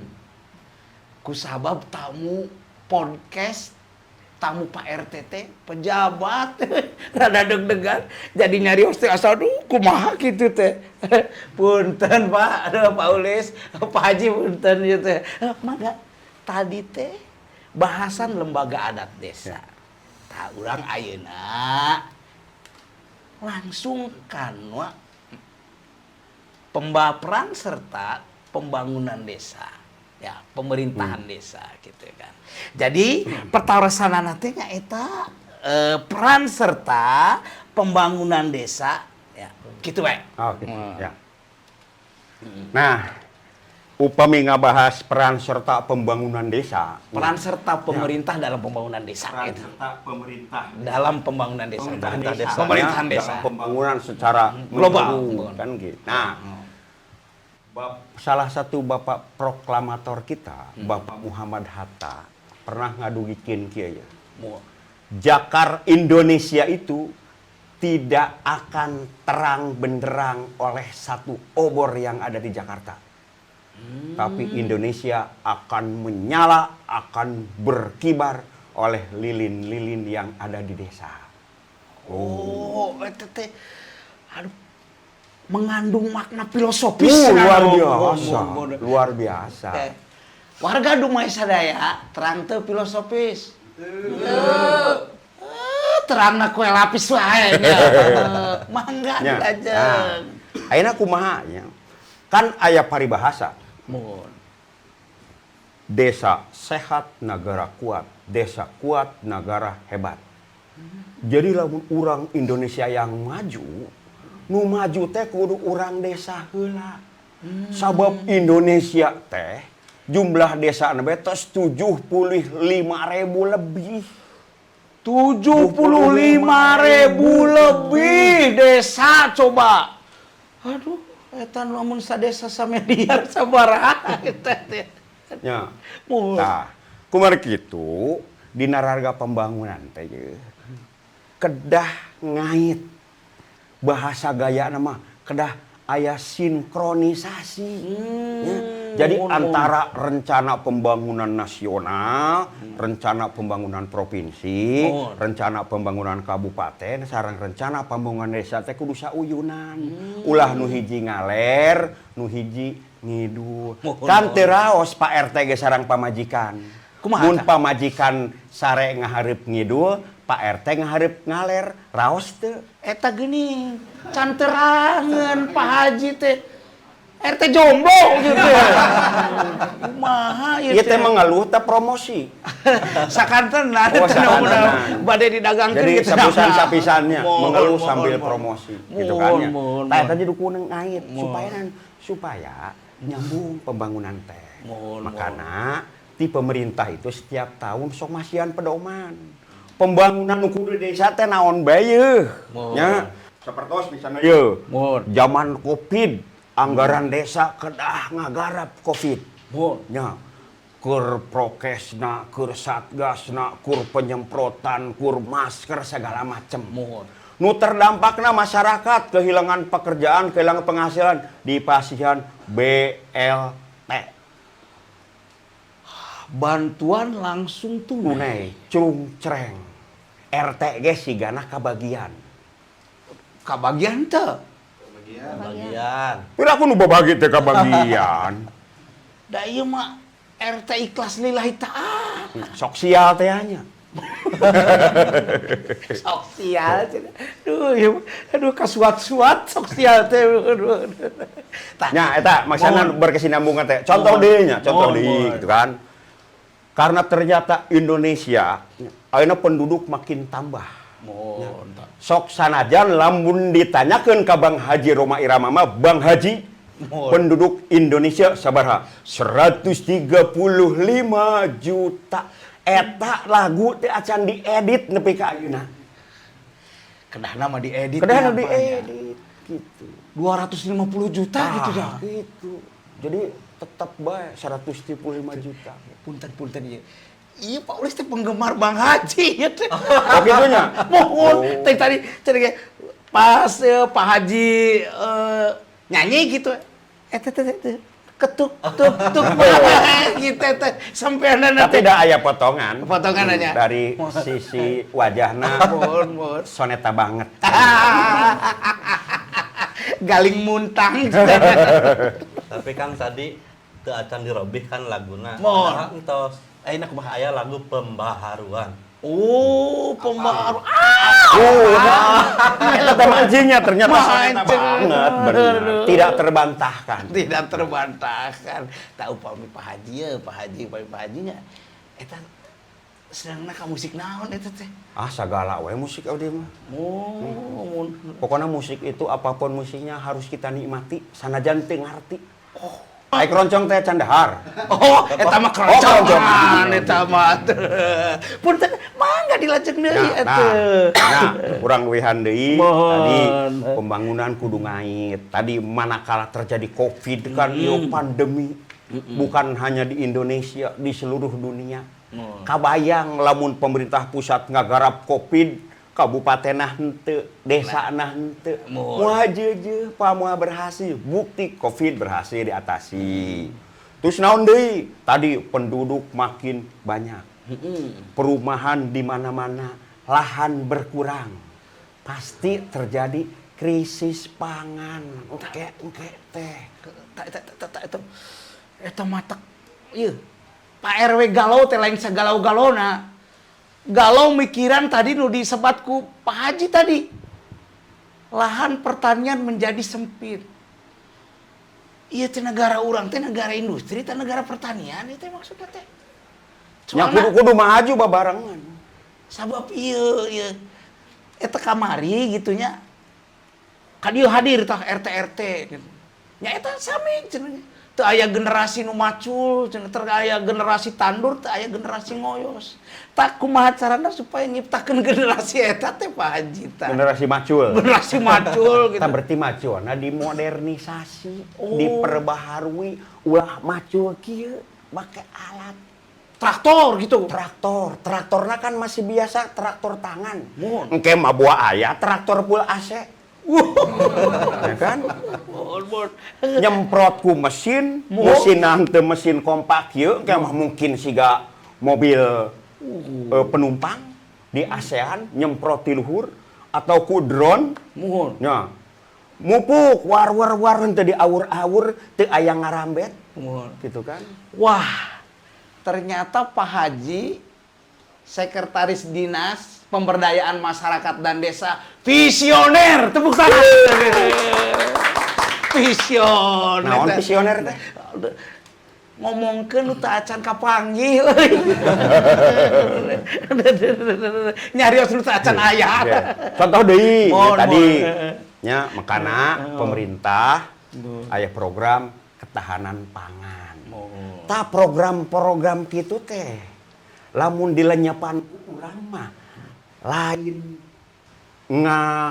Speaker 2: Kusabab tamu podcast tamu Pak RT teh pejabat rada deg-degan jadi nyarios teh asa aduh kumaha kitu teh. Punten Pak, aduh Pak Ulis, Pak Haji punten ieu teh. Mangga tadi teh bahasan lembaga adat desa. Tah urang ayeuna langsung kana peran serta pembangunan desa ya, pemerintahan desa gitu kan. Jadi pertarosanana teh nyaeta peran serta pembangunan desa ya gitu we.
Speaker 1: Oke, ya. Nah, upami ngabahas peran serta pembangunan desa.
Speaker 2: Peran serta pemerintah dalam pembangunan desa
Speaker 1: Peran
Speaker 2: gitu.
Speaker 1: Serta pemerintah.
Speaker 2: Dalam pembangunan desa.
Speaker 1: Pemerintahan
Speaker 5: desa.
Speaker 1: desa.
Speaker 2: Pemerintahan desa.
Speaker 1: Dalam pembangunan secara
Speaker 2: global.
Speaker 1: menyeluruh, kan gitu. Nah, salah satu bapak proklamator kita, Bapak Muhammad Hatta, pernah ngadugikeun kieu ya. Jakar Indonesia itu tidak akan terang benderang oleh satu obor yang ada di Jakarta. Tapi Indonesia akan menyala, akan berkibar oleh lilin-lilin yang ada di desa.
Speaker 2: Oh, eta teh aduh mengandung makna filosofis.
Speaker 1: Luar
Speaker 2: Aduh,
Speaker 1: biasa,
Speaker 2: bodoh.
Speaker 1: Luar biasa.
Speaker 2: Teh. Warga Dumai sadaya terang teu filosofis. Eh, terangna kue lapis wae nya. Mangga
Speaker 1: Nya.
Speaker 2: dilajeng.
Speaker 1: Nah, ayeuna kumaha nya? Kan aya paribahasa,
Speaker 2: Mun.
Speaker 1: Desa sehat negara kuat, desa kuat negara hebat. Jadi lamun urang Indonesia yang maju, nu maju teh kudu urang desa heula. Sabab Indonesia teh jumlah desa bae tos 75.000 lebih.
Speaker 2: 75.000 lebih desa coba. Aduh, eta lamun sadesa samiliar sabaraha eta teh.
Speaker 1: Ya.
Speaker 2: Mun.
Speaker 1: Nah, kumargi kitu dina rarga pembangunan teh ye, kedah ngait, bahasa gaya nama kedah aya sinkronisasi. Ya. Jadi
Speaker 2: Mun, mun.
Speaker 1: antara rencana pembangunan nasional, rencana pembangunan provinsi,
Speaker 2: Mun.
Speaker 1: rencana pembangunan kabupaten, sareng rencana pembangunan desa teh kudu sauyunan. Ulah nu hiji ngaler, nu hiji ngidul.
Speaker 2: Mun,
Speaker 1: Kan
Speaker 2: mun.
Speaker 1: teu raos Pak RT ge sareng pamajikan.
Speaker 2: Kumaha
Speaker 1: Mun
Speaker 2: tah?
Speaker 1: pamajikan sare ngahareup ngidul, Pak RT ngahareup ngaler, raos teu?
Speaker 2: Eta geuning, can terangeun Pak Haji teh. RT jomblo gitu. Kumaha ieu
Speaker 1: Ieu teh mengeluh teh promosi.
Speaker 2: Sakantenan
Speaker 1: Oh,
Speaker 2: teh
Speaker 1: sakantenan.
Speaker 2: bade didagangkeun
Speaker 1: Jadi
Speaker 2: gitu.
Speaker 1: sapisan sapisannya
Speaker 2: Mohon,
Speaker 1: mengeluh
Speaker 2: mohon,
Speaker 1: sambil
Speaker 2: mohon.
Speaker 1: promosi gitu kan
Speaker 2: Mohon,
Speaker 1: ya.
Speaker 2: mohon,
Speaker 1: Tah
Speaker 2: mohon.
Speaker 1: eta jadi kudu ngait supaya supaya nyambung pembangunan teh.
Speaker 2: Mohon,
Speaker 1: Makana di pemerintah itu setiap tahun sok masihan pedoman. Pembangunan nu kudu di desa teh naon bae yeuh.
Speaker 2: Mohon.
Speaker 1: Nya. Sapertos misalnya yeuh.
Speaker 2: Mohon.
Speaker 1: Zaman Covid, anggaran desa kedah ngagarap Covid.
Speaker 2: Mohon.
Speaker 1: Nya. Kur prokesna, kur satgasna, kur penyemprotan, kur masker segala macem.
Speaker 2: Mohon.
Speaker 1: Nu terdampakna masyarakat kehilangan pekerjaan, kehilangan penghasilan, dipasihan BLT.
Speaker 2: Bantuan langsung tunai.
Speaker 1: Tunai, cung cereng. RT ge sigana kabagian.
Speaker 2: Kabagian teu?
Speaker 5: Bagian.
Speaker 1: Pira aku nu babagi teh kabagian.
Speaker 2: Da ieu mah RT ikhlas lillahi ta'ala.
Speaker 1: Sok sial teh nya.
Speaker 2: Sok sial cenah. Aduh, ieu mah, aduh, kasuat-suat sok sial teh. Aduh, aduh. Tah,
Speaker 1: Nya eta maksudna
Speaker 2: Mohon.
Speaker 1: berkesinambungan teh. Contoh
Speaker 2: Mohon.
Speaker 1: deui nya, contoh
Speaker 2: Mohon,
Speaker 1: deui
Speaker 2: mohon.
Speaker 1: gitu kan. Karena ternyata Indonesia ayeuna penduduk makin tambah.
Speaker 2: Mohon, tah.
Speaker 1: Sok sanajan lamun ditanyakeun ka Bang Haji Rhoma Irama mah, Bang Haji,
Speaker 2: Mohon.
Speaker 1: penduduk Indonesia sabaraha? 135 juta. Eta lagu teh acan diedit nepi ka ayeuna.
Speaker 2: Kedahna mah diedit.
Speaker 1: Kedahna
Speaker 2: nya, Pak, nya.
Speaker 1: diedit gitu.
Speaker 2: 250 juta gitu dah.
Speaker 1: Gitu. Jadi tetap bae 135 juta.
Speaker 2: Punten, punten ieu. Iya, Pak Ulis teh penggemar Bang Haji ya teh.
Speaker 1: Oh, kitu nya?
Speaker 2: Mohon.
Speaker 1: Oh.
Speaker 2: Tadi tadi tadi kayak pas Pak Haji nyanyi gitu. Eh teh teh teh ketuk tuk tuk gitu teh sampai
Speaker 1: Tapi da aya potongan.
Speaker 2: Potongan aja.
Speaker 1: Dari sisi wajahna
Speaker 2: Mohon, mohon.
Speaker 1: soneta banget.
Speaker 2: Galing muntang.
Speaker 5: Tapi kan tadi teu acan dirobih kan laguna.
Speaker 2: Mohon.
Speaker 5: Padahal entos.
Speaker 2: Ayeuna kumaha?
Speaker 5: Aya lagu pembaharuan.
Speaker 2: Oh, pembaharu. Ah!
Speaker 1: Oh, eta teh mancingnya ternyata soneta
Speaker 2: Mancing.
Speaker 1: banget, benar. Tidak terbantahkan.
Speaker 2: Tidak terbantahkan. Tak upami Pak Haji ya, Pak Haji, upami Pak Haji nya. Eta senangna ka musik naon eta teh?
Speaker 1: Ah, sagala we musik abdi mah.
Speaker 2: Oh, mun.
Speaker 1: Pokoknya musik itu apapun musiknya harus kita nikmati, sanajan teu ngarti. Oh. Ai keroncong teh can dahar.
Speaker 2: Oh, eta mah
Speaker 1: Oh, keroncongan.
Speaker 2: keroncongan eta mah. Punten, mangga dilajeng deui
Speaker 1: Nah,
Speaker 2: eta.
Speaker 1: nah, kurang leuwihan deui
Speaker 2: Mohon.
Speaker 1: tadi pembangunan kudu ngait. Tadi manakala terjadi Covid kan ieu pandemi. Bukan hanya di Indonesia, di seluruh dunia. Kabayang lamun pemerintah pusat ngagarap Covid, kabupaten henteu, desa henteu.
Speaker 2: Mohon.
Speaker 1: Moal jeujeuh, pa moal berhasil. Bukti Covid berhasil diatasi. Terus naon deui? Tadi penduduk makin banyak. Perumahan di mana-mana, lahan berkurang. Pasti terjadi krisis pangan. Oke, teh.
Speaker 2: Ta eta eta eta eta eta matak ieu. Pak RW galau teh lain sagalau-galauna. Galau mikiran tadi nu disebat ku Pak Haji tadi. Lahan pertanian menjadi sempit. Iya teh negara urang teh negara industri teh negara pertanian itu maksudnya teh.
Speaker 1: Nya
Speaker 2: Soalna
Speaker 1: kudu-kudu maju babarengan.
Speaker 2: Sabab ieu ieu eta kamari gitunya. Ka dieu hadir tah RT RT gitu. Nya eta sami cenah. Teu aya generasi nu macul, cenah teu aya generasi tandur, teu aya generasi ngoyos. Tak kumaha carana supaya nyiptakeun generasi eta teh, Pak Haji, tah?
Speaker 1: Generasi macul.
Speaker 2: Generasi macul gitu.
Speaker 1: Kita berarti macul, nah dimodernisasi,
Speaker 2: Oh.
Speaker 1: diperbaharui, ulah macul kieu make alat
Speaker 2: Traktor gitu.
Speaker 1: Traktor. Traktorna kan masih biasa traktor tangan.
Speaker 2: Mohon.
Speaker 1: Engke mah buah aya traktor full AC. Ya kan?
Speaker 2: Mohon, mohon.
Speaker 1: Nyemprot ku mesin,
Speaker 2: Mohon.
Speaker 1: mesin teu mesin kompak kieu, engke mah mungkin siga mobil penumpang di ASEAN nyemprot di luhur atau ku drone.
Speaker 2: Mohon.
Speaker 1: Nya. Mupuk war war war teu diawur-awur, teu aya ngarambet
Speaker 2: Mohon.
Speaker 1: Gitu kan.
Speaker 2: Wah, ternyata Pak Haji, Sekretaris Dinas Pemberdayaan Masyarakat dan Desa, visioner. Tepuk tangan. Visioner.
Speaker 1: Naon visioner teh?
Speaker 2: Ngomongkeun nu teu acan kapanggih euy. Nyarios nu teu acan aya.
Speaker 1: Ya. Contoh deui ya,
Speaker 2: Mohon,
Speaker 1: tadi
Speaker 2: mohon.
Speaker 1: nya makana pemerintah aya program ketahanan pangan. Tah, program-program kitu teh lamun dilenyepan urang mah lain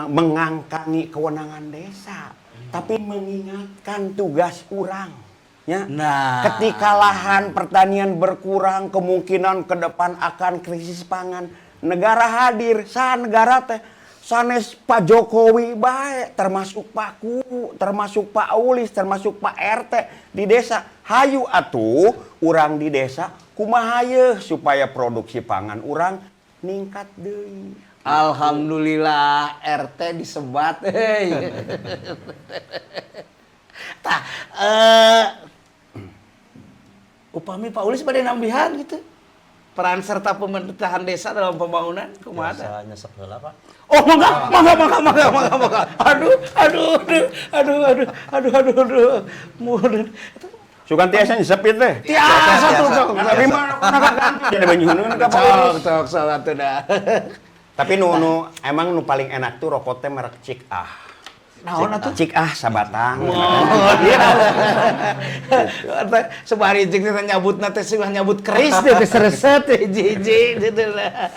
Speaker 1: mengangkangi kewenangan desa, tapi mengingatkan tugas urang. Ya.
Speaker 2: Nah.
Speaker 1: Ketika lahan pertanian berkurang, kemungkinan ke depan akan krisis pangan. Negara hadir, sah negara teh. Sanes Pak Jokowi bae, termasuk Pak Kuwu, termasuk Pak Ulis, termasuk Pak RT di desa. Hayu atuh urang di desa kumaha yeuh supaya produksi pangan urang ningkat deui.
Speaker 2: Alhamdulillah RT disebat heuy. Tah, upami Pak Ulis bade nambihan gitu. Peran serta pemerintahan desa dalam pembangunan kumaha teh?
Speaker 5: Biasa nyesep heula, Pak.
Speaker 2: Oh, mangga, mangga, mangga, mangga, mangga, mangga. Aduh, aduh, aduh, aduh, aduh, aduh, aduh, aduh. Mudah.
Speaker 1: Sugan tiasa nyesep ieu teh.
Speaker 2: Tiasa tuh, sok.
Speaker 1: Tapi mah jadi banyuhunun ka Pak
Speaker 2: Sok,
Speaker 1: Ulis.
Speaker 2: sok, sok atuh dah.
Speaker 1: Tapi nu, nu emang nu paling enak tuh rokok teh merek Cik Ah.
Speaker 2: Naon atuh?
Speaker 1: Cik Ah sabatang.
Speaker 2: Oh, iya. Sebari jeung teh nyabutna teh seuah nyabut keris teh teh sereset hiji-hiji gitu lah.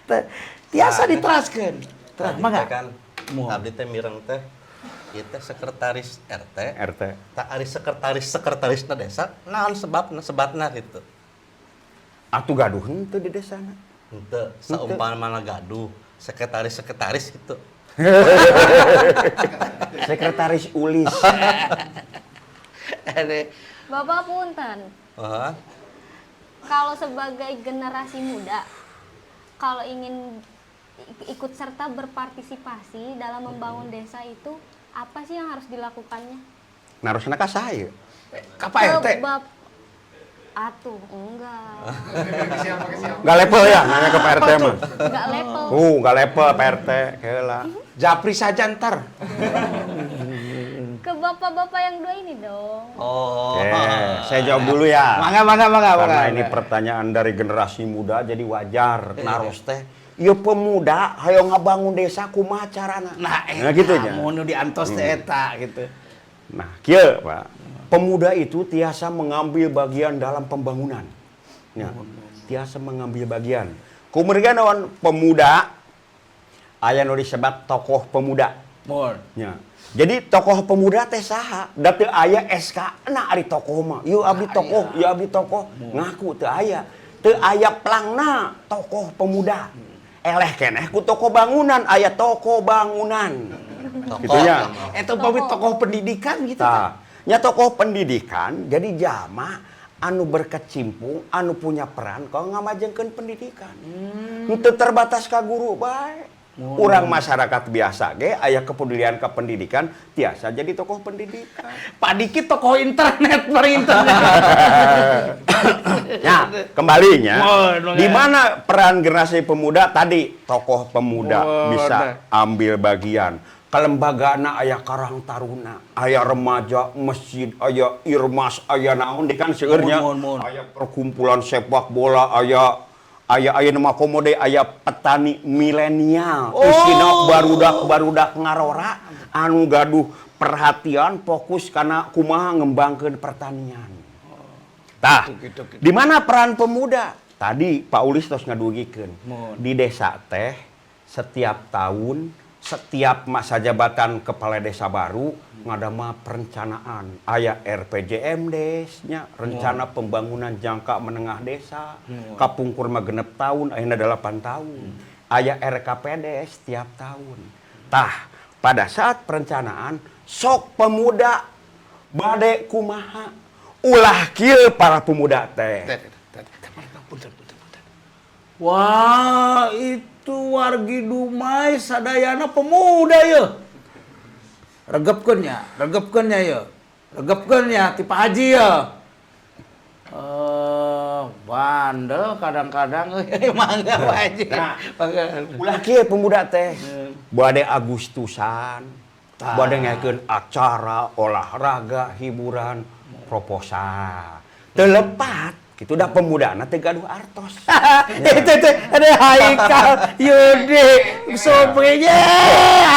Speaker 2: Teh, tiasa diteraskeun. Terus
Speaker 5: Tadi
Speaker 2: mangga.
Speaker 5: teh kan
Speaker 2: Mohon.
Speaker 5: abdi teh mireng teh ieu teh sekretaris RT.
Speaker 1: RT.
Speaker 5: Tah ari sekretaris sekretarisna desa naon sebabna sebatna gitu.
Speaker 1: Atuh gaduh henteu di desana.
Speaker 5: Henteu saumpamana gaduh sekretaris sekretaris gitu.
Speaker 1: Sekretaris Ulis.
Speaker 2: Ade.
Speaker 4: Bapak punten.
Speaker 5: Heeh.
Speaker 4: Kalau sebagai generasi muda, kalau ingin ikut serta berpartisipasi dalam membangun desa itu, apa sih yang harus dilakukannya?
Speaker 1: Narosna ka saya.
Speaker 2: Ka Pak RT.
Speaker 4: Atuh, enggak.
Speaker 3: Ke siapa, ke siapa?
Speaker 1: Enggak level ya nanya ke Pak RT mah.
Speaker 4: Enggak level.
Speaker 1: Enggak level Pak RT, heula.
Speaker 2: Japri saja ntar.
Speaker 4: Ke bapak-bapak yang dua ini dong.
Speaker 5: Oh.
Speaker 1: Oke, saya jawab dulu ya.
Speaker 2: Mangga, mangga, mangga,
Speaker 1: Karena
Speaker 2: mangga.
Speaker 1: ini pertanyaan dari generasi muda jadi wajar naros teh. Ieu pemuda hayo ngabangun desa kumaha carana?
Speaker 2: Nah,
Speaker 1: Nah, gitu nya.
Speaker 2: Mun nu diantos teh eta gitu.
Speaker 1: Nah, kieu Pak. Pemuda itu tiasa mengambil bagian dalam pembangunan. Ya, tiasa mengambil bagian. Kumargi naon pemuda aya nu disebat tokoh pemuda.
Speaker 2: Mohon.
Speaker 1: Ya. Jadi tokoh pemuda teh saha? Da teu aya SK na ari tokoh mah. Ieu abdi tokoh, ieu abdi tokoh. Ngaku teu aya. Teu aya plangna tokoh pemuda. Eleh keneh ku tokoh bangunan, aya tokoh bangunan.
Speaker 5: Tokoh.
Speaker 1: Gitu nya.
Speaker 2: Eta upami tokoh pendidikan gitu teh.
Speaker 1: Tah, nya tokoh pendidikan jadi jama anu berkecimpung, anu punya peran kalau ngamajengkeun pendidikan. Henteu terbatas ka guru bae. Urang masyarakat biasa ge aya kepedulian ke pendidikan, tiasa jadi tokoh pendidikan.
Speaker 2: Pak Diki tokoh internet, paling internet.
Speaker 1: Ya, kembalinya.
Speaker 2: Mohon,
Speaker 1: Di mana peran generasi pemuda tadi? Tokoh pemuda
Speaker 2: Mohon.
Speaker 1: bisa ambil bagian. Kelembagaana aya Karang Taruna, aya remaja masjid, aya irmas, aya naon di kan seueurnya.
Speaker 2: Mohon, mohon, mohon.
Speaker 1: Aya perkumpulan sepak bola, aya aya aya nama komode, aya petani milenial.
Speaker 2: Oh.
Speaker 1: Isina barudak-barudak ngarora anu gaduh perhatian fokus karena kumaha ngembangkeun pertanian. Tah,
Speaker 2: Gitu, gitu, gitu.
Speaker 1: di mana peran pemuda? Tadi Pak Ulis terus ngadugikeun.
Speaker 2: Mohon.
Speaker 1: Di desa teh setiap tahun, setiap masa jabatan kepala desa baru ngadamel perencanaan. Aya RPJMDes nya, rencana pembangunan jangka menengah desa. Kapungkur mah 6 tahun, ayeuna 8 tahun. Aya RKPDes setiap tahun. Tah, pada saat perencanaan sok pemuda bade kumaha? Ulah kieu para pemuda teh.
Speaker 2: Punten, punten, punten. Wah, itu wargi Dumai sadayana pemuda ya. Regepkeun nya, regepkeun nya ya. Regepkeun nya ti Pak Haji ya. Eh, bandel kadang-kadang euy mangga Pak Haji.
Speaker 1: Nah.
Speaker 2: Mangga.
Speaker 1: Ulah kieu pemuda teh. Bade Agustusan, bade ngayakeun acara olahraga, hiburan, proposal. Teu lepat kitu da pemudana teu gaduh artos.
Speaker 2: Itu tuh ada Haikal, Yudi, Sobri, ye,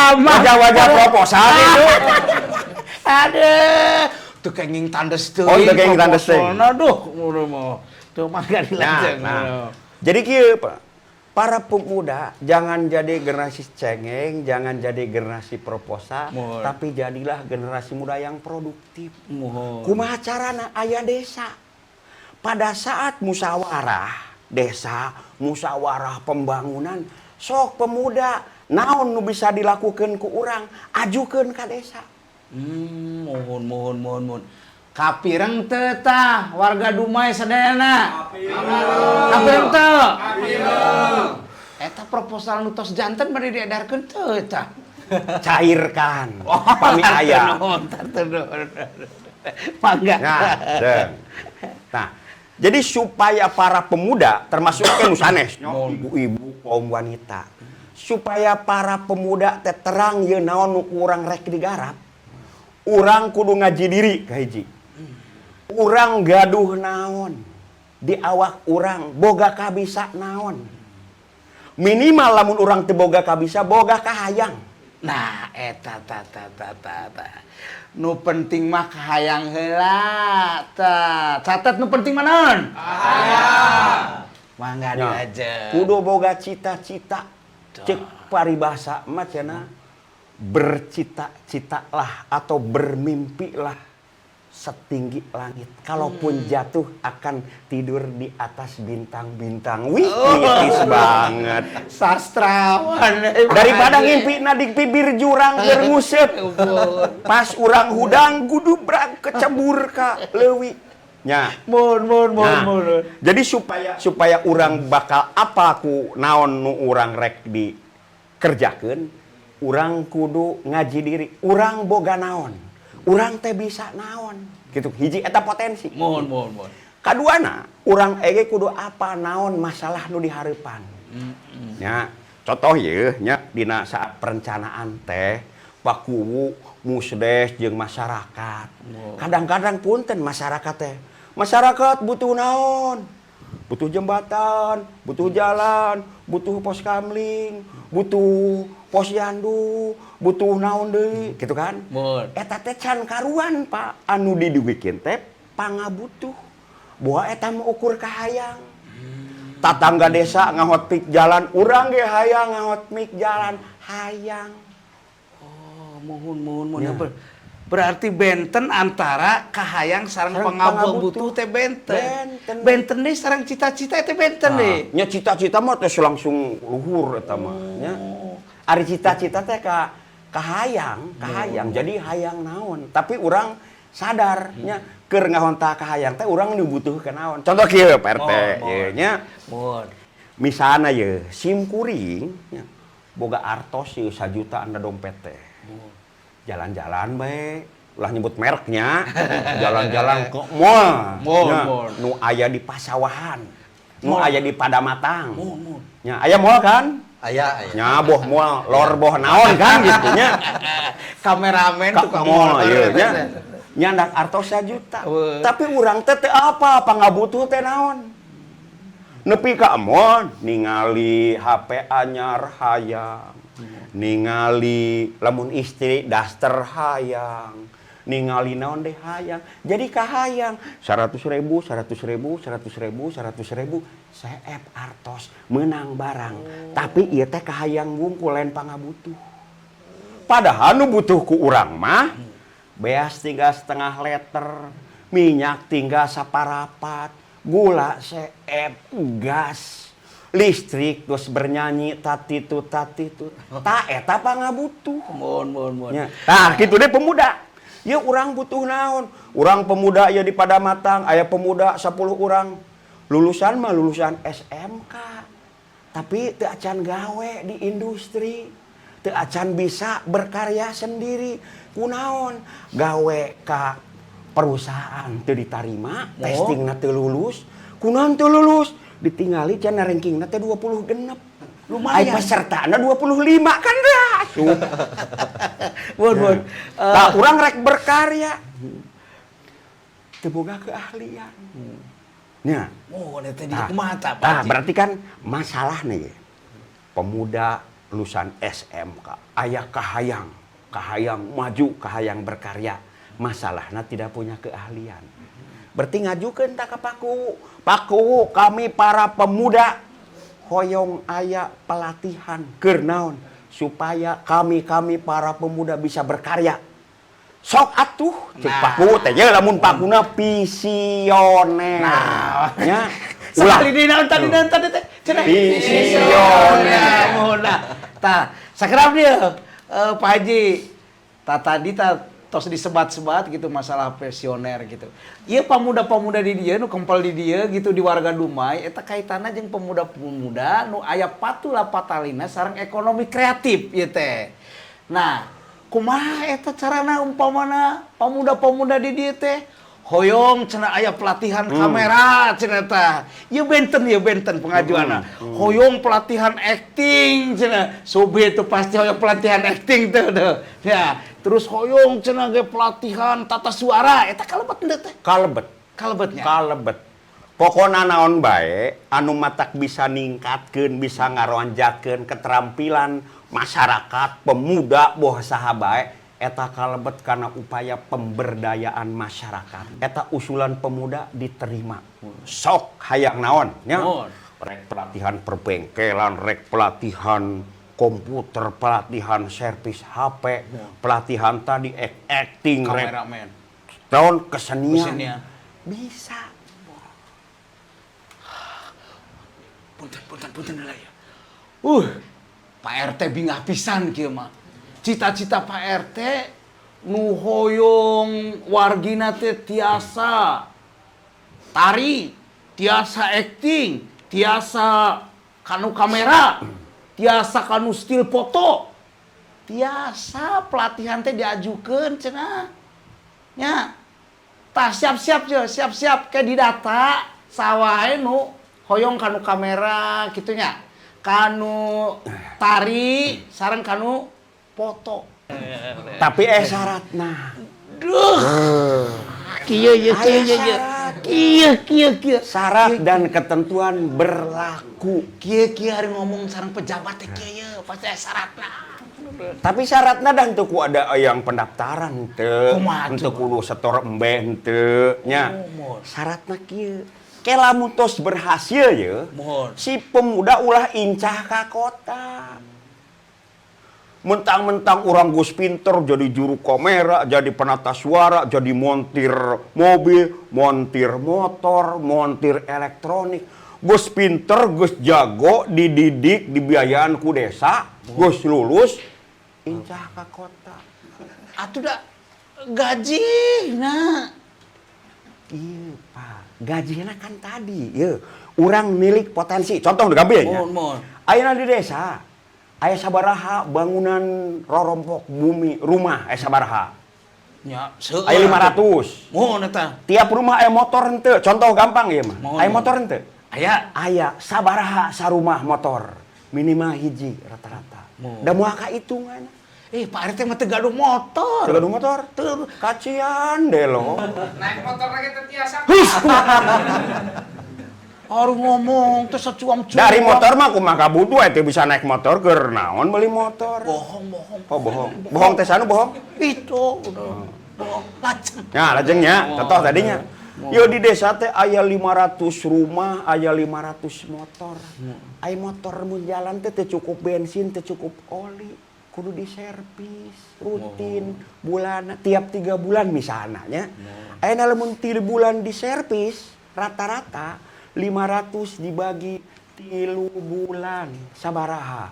Speaker 2: aman.
Speaker 1: Wajah-wajah proposal itu.
Speaker 2: Ada. Tuh kenging tandes teuing.
Speaker 1: Oh, teu kenging tandes teuing.
Speaker 2: Proposalna, duh, udah mau. Tuh mangga
Speaker 1: Nah,
Speaker 2: dilajeng.
Speaker 1: nah. Jadi kieu Pak. Para pemuda jangan jadi generasi cengeng, jangan jadi generasi proposal,
Speaker 2: Mohon.
Speaker 1: tapi jadilah generasi muda yang produktif.
Speaker 2: Mohon.
Speaker 1: Kumaha carana aya desa. Pada saat musyawarah desa, musyawarah pembangunan, sok pemuda Naon nu bisa dilakukan ku urang, ajukeun ka desa.
Speaker 2: Muhun muhun muhun muhun. Kapireng teu tah warga Dumai sadayana? Kapireng teu? Eta proposal nu tos janten bade diedarkeun teu eta?
Speaker 1: Cairkan pami aya.
Speaker 2: Nuhun, hatur nuhun. Mangga.
Speaker 1: Nah, deng. Nah, jadi supaya para pemuda termasuk ke nu sanes, ibu-ibu, kaum wanita, supaya para pemuda teh terang ye naon nu ku urang rek digarap, urang kudu ngaji diri kahiji. Urang gaduh naon di awak urang, boga kabisa naon. Minimal lamun urang teu boga kabisa, boga kahayang.
Speaker 2: Nah, eta ta ta ta ta ta. Nu penting mah kahayang heula. Ta, catat nu penting mah naon? Kahayang. Mangga
Speaker 1: Ya.
Speaker 2: aja.
Speaker 1: Kudu boga cita-cita. Cek paribasa mah cenah bercita-citalah atau bermimpilah setinggi langit. Kalaupun jatuh akan tidur di atas bintang-bintang. Wih, puitis banget.
Speaker 2: Sastrawan.
Speaker 1: Daripada ngimpina di bibir jurang keur nguseup. Pas urang hudang gudubrag kecebur ka leuwi. Nya.
Speaker 2: Mun mun mun
Speaker 1: Nah,
Speaker 2: mun.
Speaker 1: jadi supaya supaya urang bakal apa ku naon nu urang rek dikerjakeun, urang kudu ngaji diri, urang boga naon, urang teh bisa naon, gitu. Hiji eta potensi.
Speaker 2: Mun mun mun.
Speaker 1: Kaduana, urang ege kudu apa naon masalah nu dihareupan. Nya, contoh ye nya dina saat perencanaan teh Pakuwu musdes jeung masyarakat. Kadang-kadang punten masyarakat teh. Masyarakat butuh naon? Butuh jembatan, butuh jalan, butuh pos kamling, butuh posyandu, butuh naon deui, gitu kan?
Speaker 2: Mun.
Speaker 1: Eta teh can karuan, Pak. Anu didugikeun teh pangabutuh. Boa eta mah ukur kahayang. Tatangga desa ngahotmix jalan, urang ge hayang ngahotmix jalan, hayang.
Speaker 2: Oh, muhun muhun muhun.
Speaker 1: Ya.
Speaker 2: Berarti benten antara kahayang sareng
Speaker 1: Sareng
Speaker 2: pangabutuh
Speaker 1: pangabutuh.
Speaker 2: teh benten.
Speaker 1: Benten.
Speaker 2: Benten deui sareng cita-cita teh benten deui.
Speaker 1: Nya cita-cita mah teh langsung luhur eta mah nya. Ari cita-cita teh ka kahayang, kahayang. Jadi hayang naon. Tapi urang sadar nya keur ngahonta kahayang teh urang dibutuhkeun naon. Contoh kieu Pak RT
Speaker 2: Mohon,
Speaker 1: ye nya.
Speaker 2: Muhun.
Speaker 1: Misalna ye sim kuring nya boga artos ye sajuta anda dompet teh. Jalan-jalan bae, ulah nyebut mereknya, jalan-jalan ke mall,
Speaker 2: Mall,
Speaker 1: nya,
Speaker 2: mall.
Speaker 1: nu aya di pasawahan, nu
Speaker 2: Mall.
Speaker 1: aya di Padamatang.
Speaker 2: Muhun muhun.
Speaker 1: Nya aya mall kan?
Speaker 5: Aya, aya.
Speaker 1: Nya boh mall, lor boh naon kan gitu nya.
Speaker 2: Kameramen
Speaker 1: Ka
Speaker 2: tukang
Speaker 1: mall
Speaker 2: motor.
Speaker 1: ieu nya. Nyandak artos sajuta.
Speaker 2: Weuh.
Speaker 1: Tapi urang teh teu apa, pangabutuh teh naon. Nepi ka mall ningali HP anyar hayang. Ningali lamun istri daster hayang. Ningali naon deh hayang. Jadi kahayang 100 ribu, 100 ribu, 100 ribu, 100 ribu, seep artos menang barang. Tapi ieu teh kahayang wungkul lain pangabutuh. Padahal nu butuh ku urang mah beas 3,5 liter, minyak tinggal saparapat, gula seep, gas, listrik terus bernyanyi tatitu tatitu. Ta eta pangabutuh.
Speaker 2: Muhun muhun muhun.
Speaker 1: Nya. Tah kitu deh pemuda. Ya urang butuh naon? Urang pemuda ya di Padamatang, aya pemuda 10 orang. Lulusan mah lulusan SMK. Tapi teu acan gawe di industri. Teu acan bisa berkarya sendiri. Kunaon? Gawe ka perusahaan teu ditarima,
Speaker 2: Oh.
Speaker 1: testingna teu lulus. Kunaon teu lulus? Ditingali cenah rankingna teh 26.
Speaker 2: Lumayan.
Speaker 1: Ai pesertana 25 kan dah. Asup.
Speaker 2: Muhun muhun.
Speaker 1: Nah, urang rek berkarya. Teu boga keahlian. Nya.
Speaker 2: Muhun eta di
Speaker 1: Tah.
Speaker 2: kumaha tah, Pak
Speaker 1: Tah,
Speaker 2: Haji?
Speaker 1: berarti kan masalah nih. Pemuda lulusan SMK, aya kahayang, kahayang maju, kahayang berkarya. Masalahnya tidak punya keahlian. Berarti ngajukeun tah ka Pakuwu. Pakuwu kami para pemuda hoyong aya pelatihan keur naon supaya kami-kami para pemuda bisa berkarya. Sok atuh cek
Speaker 2: Nah.
Speaker 1: Pakuwu teh nya lamun Pakuna visioner.
Speaker 2: Nah.
Speaker 1: Nya ulah
Speaker 2: Sekali di naon tadi naon tadi teh? Cenah.
Speaker 1: Visioner.
Speaker 2: Muhun lah. Tah, Sakedap dia, Pak Haji. Tadi tos disebat-sebat gitu masalah visioner gitu. Iya, pemuda-pemuda di dieu nu kempel di dieu gitu, di warga Dumai eta kaitanna jeung pemuda-pemuda nu aya patula patalina sareng ekonomi kreatif ieu teh. Nah, kumaha eta carana umpamana pemuda-pemuda di dieu teh hoyong cenah aya pelatihan kamera cenah tah. Ieu benten pengajuanna. Hoyong pelatihan acting cenah. Sobe itu pasti hoyong pelatihan acting tuh tuh. Ya, terus hoyong cenah ge pelatihan tata suara, eta kalebet henteu teh?
Speaker 1: Kalebet.
Speaker 2: Kalebetnya.
Speaker 1: Kalebet. Pokona naon bae anu matak bisa ningkatkeun, bisa ngaronjatkeun keterampilan masyarakat, pemuda, boh saha bae, eta kalebet karena upaya pemberdayaan masyarakat. Eta usulan pemuda diterima. Sok hayang naon nya?
Speaker 2: Naon?
Speaker 1: Rek pelatihan perbengkelan, rek pelatihan komputer, pelatihan servis HP, pelatihan tadi acting, rek
Speaker 2: Kameramen.
Speaker 1: tahun kesenian.
Speaker 2: Kesenian.
Speaker 1: Bisa.
Speaker 2: Punten, punten, punten lah ya. Pak RT bingah pisan kieu mah. Cita-cita Pak RT nu hoyong wargina teh tiasa tari, tiasa acting, tiasa kanu kamera, tiasa kanu still foto, tiasa pelatihan teh diajukeun cenah. Nya. Tah, siap-siap je, siap-siap ke didata sawae nu hoyong kanu kamera kitu nya. Kanu tari sareng kanu foto.
Speaker 1: Tapi syaratna.
Speaker 2: Duh. Kieu ye, kieu ye ye. Kieu kieu kieu.
Speaker 1: Syarat dan ketentuan berlaku.
Speaker 2: Kieu kieu hari ngomong sareng pejabat teh kieu ye, pasti aya syaratna.
Speaker 1: Tapi syaratnya dan teu ku ada yang pendaftaran teu.
Speaker 2: Kumaha
Speaker 1: Henteu
Speaker 2: tuh?
Speaker 1: Kudu setor embe henteu nya.
Speaker 2: Oh, mohon.
Speaker 1: Syaratna kieu. Ke lamun tos berhasil ye,
Speaker 2: Mohon.
Speaker 1: si pemuda ulah incah ka kota. Mentang-mentang orang geus pinter jadi juru kamera, jadi penata suara, jadi montir mobil, montir motor, montir elektronik. Geus pinter, geus jago, dididik, dibiayaan ku desa, geus lulus, incah ka kota.
Speaker 2: Atuh da gaji nah.
Speaker 1: Iya, Pak. Gajinya kan tadi, ya. Urang milik potensi. Contoh udah gampil ya.
Speaker 2: Mohon, mohon.
Speaker 1: Ayeuna di desa, aya sabaraha bangunan rorompok bumi, rumah aya sabaraha?
Speaker 2: Nya, seueur.
Speaker 1: Aya 500.
Speaker 2: Mohon eta.
Speaker 1: Tiap rumah aya motor henteu. Contoh gampang ya mah.
Speaker 2: Mohon,
Speaker 1: Aya
Speaker 2: mohon.
Speaker 1: motor henteu?
Speaker 2: Aya.
Speaker 1: Aya sabaraha sarumah motor? Minimal hiji rata-rata.
Speaker 2: Mohon.
Speaker 1: Da moal kahitungan.
Speaker 2: Eh, Pak RT mah teu gaduh motor.
Speaker 1: Teu gaduh motor?
Speaker 2: Teu.
Speaker 1: Kacian deh lo.
Speaker 3: Naik motor lagi teu tiasa.
Speaker 2: Harus ngomong teh sacuam-cuam.
Speaker 1: Dari motor mah kumaha kabutuh teu bisa naik motor keur naon beli motor.
Speaker 2: Bohong, bohong.
Speaker 1: Oh, bohong. Bohong teh sanu bohong.
Speaker 2: Itu udah bohong. Lajeng.
Speaker 1: Nah, lajengnya, contoh tadinya. Yo di desa teh aya 500 rumah, aya 500 motor. Aya motor mun jalan teh teu cukup bensin, teu cukup oli. Kudu diservis rutin bulan tiap 3 bulan misalnya nya. Ayeuna lamun 3 bulan diservis, rata-rata 500 dibagi 3 bulan sabaraha?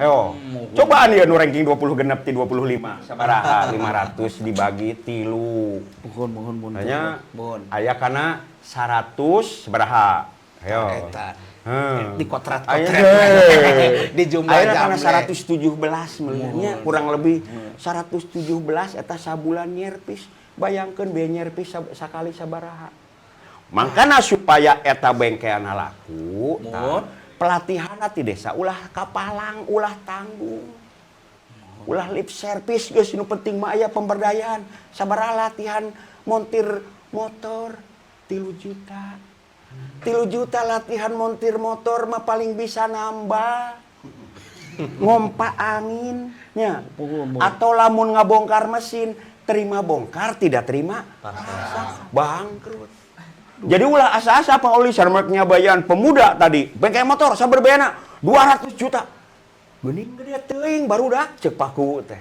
Speaker 1: Ayo, cobaan ya nu ranking 20 genep ti 25 sabaraha 500 dibagi 3?
Speaker 2: Mohon, mohon, mohon.
Speaker 1: Hanya
Speaker 2: Mohon.
Speaker 1: aya kana 100 sabaraha? Ayo.
Speaker 2: Eta.
Speaker 1: Hmm.
Speaker 2: Di kotrat-kotret.
Speaker 1: Aya
Speaker 2: Di jumlah
Speaker 1: Ayeuna kana
Speaker 2: jamle.
Speaker 1: 117 meureunnya, kurang lebih 117 eta sabulan nyervis. Bayangkeun biaya nyervis sakali sabaraha. Makana supaya eta bengkeana laku,
Speaker 2: Mohon.
Speaker 1: tah, pelatihan ti desa ulah kapalang, ulah tanggung. Ulah lip service geus, nu penting mah aya pemberdayaan. Sabaraha latihan montir motor? 3 juta. 3 juta latihan montir motor mah paling bisa nambah ngompa angin nya. Atau lamun ngabongkar mesin, terima bongkar, tidak terima pasang, bangkrut. Jadi ulah asa-asa Pak Oli sareng nyabayan pemuda tadi bengkel motor sabar beana 200 juta, geuning gede teuing barudak cek paku teh.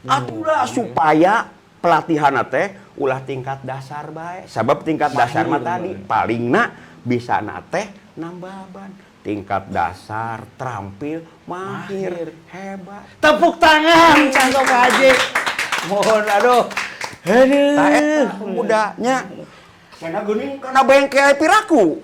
Speaker 1: Atulah supaya pelatihan teh ulah tingkat dasar bae, sabab tingkat dasar mah tadi palingna bisa na teh nambah ban. Tingkat dasar, terampil, mahir, hebat.
Speaker 2: Tepuk tangan kanggo Pak Haji. Mohon aduh. Aduh.
Speaker 1: Tah eta pemudanya. Karena geuning kana bengkel piraku.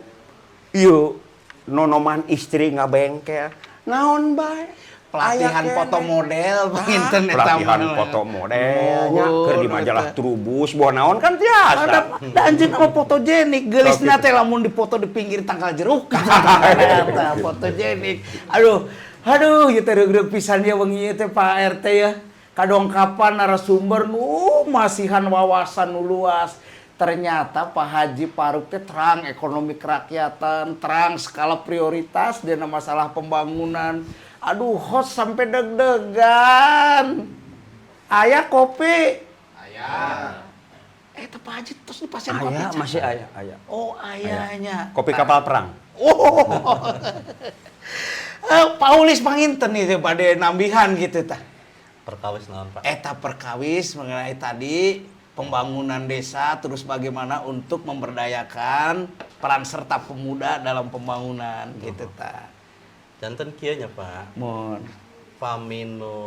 Speaker 1: Ieu nonoman istri ngabengkel. Naon bae?
Speaker 2: Pelatihan
Speaker 1: Aya
Speaker 2: foto
Speaker 1: keneh.
Speaker 2: Model panginten eta
Speaker 1: Pelatihan
Speaker 2: mah.
Speaker 1: foto modelnya keur di majalah
Speaker 2: Eta.
Speaker 1: Trubus boh naon kan tiasa.
Speaker 2: Ada da anjeun mah fotogenik, geulisna
Speaker 1: Gitu.
Speaker 2: teh lamun dipoto di pinggir tangkal jeruk. Eta fotogenik. Aduh, aduh ieu teh reugreug pisan ya wengi ieu teh, Pak RT ya. Kadongkapan narasumber nu masihan wawasan nu luas. Ternyata Pak Haji Paruk teh terang ekonomi kerakyatan, terang skala prioritas dina masalah pembangunan. Aduh, host sampai deg-degan. Aya kopi.
Speaker 3: Aya.
Speaker 2: Eh, teh Pak Haji terus dipasihan kopi.
Speaker 1: Aya,
Speaker 2: Can.
Speaker 1: masih aya, aya.
Speaker 2: Oh, ayahnya.
Speaker 1: Kopi kapal perang.
Speaker 2: Oh. Pak Ulis panginten nih teh bade nambihan gitu tah.
Speaker 5: Perkawis naon, Pak?
Speaker 2: Eta perkawis mengenai tadi pembangunan desa, terus bagaimana untuk memberdayakan peran serta pemuda dalam pembangunan gitu tah.
Speaker 5: Janten kieu nya, Pak.
Speaker 2: Mohon.
Speaker 5: Pami nu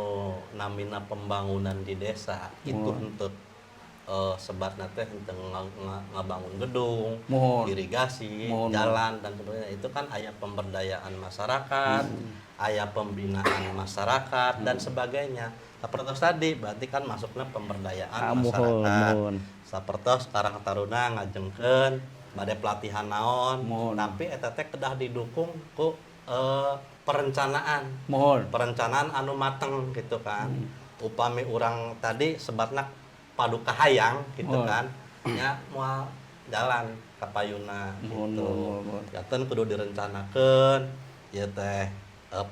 Speaker 5: namina pembangunan di desa itu untuk sebatna teh henteu ngabangun gedung,
Speaker 2: Mohon.
Speaker 5: irigasi,
Speaker 2: Mohon.
Speaker 5: jalan dan sebagainya. Itu kan aya pemberdayaan masyarakat, aya pembinaan masyarakat dan sebagainya. Sapertos tadi berarti kan masuknya pemberdayaan
Speaker 2: Ah, mohon,
Speaker 5: masyarakat.
Speaker 2: mohon.
Speaker 5: Sapertos Karang Taruna ngajengkeun bade pelatihan naon,
Speaker 2: Mohon.
Speaker 5: tapi eta teh kedah didukung ku perencanaan,
Speaker 2: Mohon.
Speaker 5: perencanaan anu mateng gitu kan. Upami urang tadi sebatna padu kahayang gitu
Speaker 2: Mohon.
Speaker 5: kan ya, moal jalan kapayuna
Speaker 2: Mohon,
Speaker 5: gitu.
Speaker 2: mohon, mohon.
Speaker 5: Janten kudu direncanakeun ieu teh,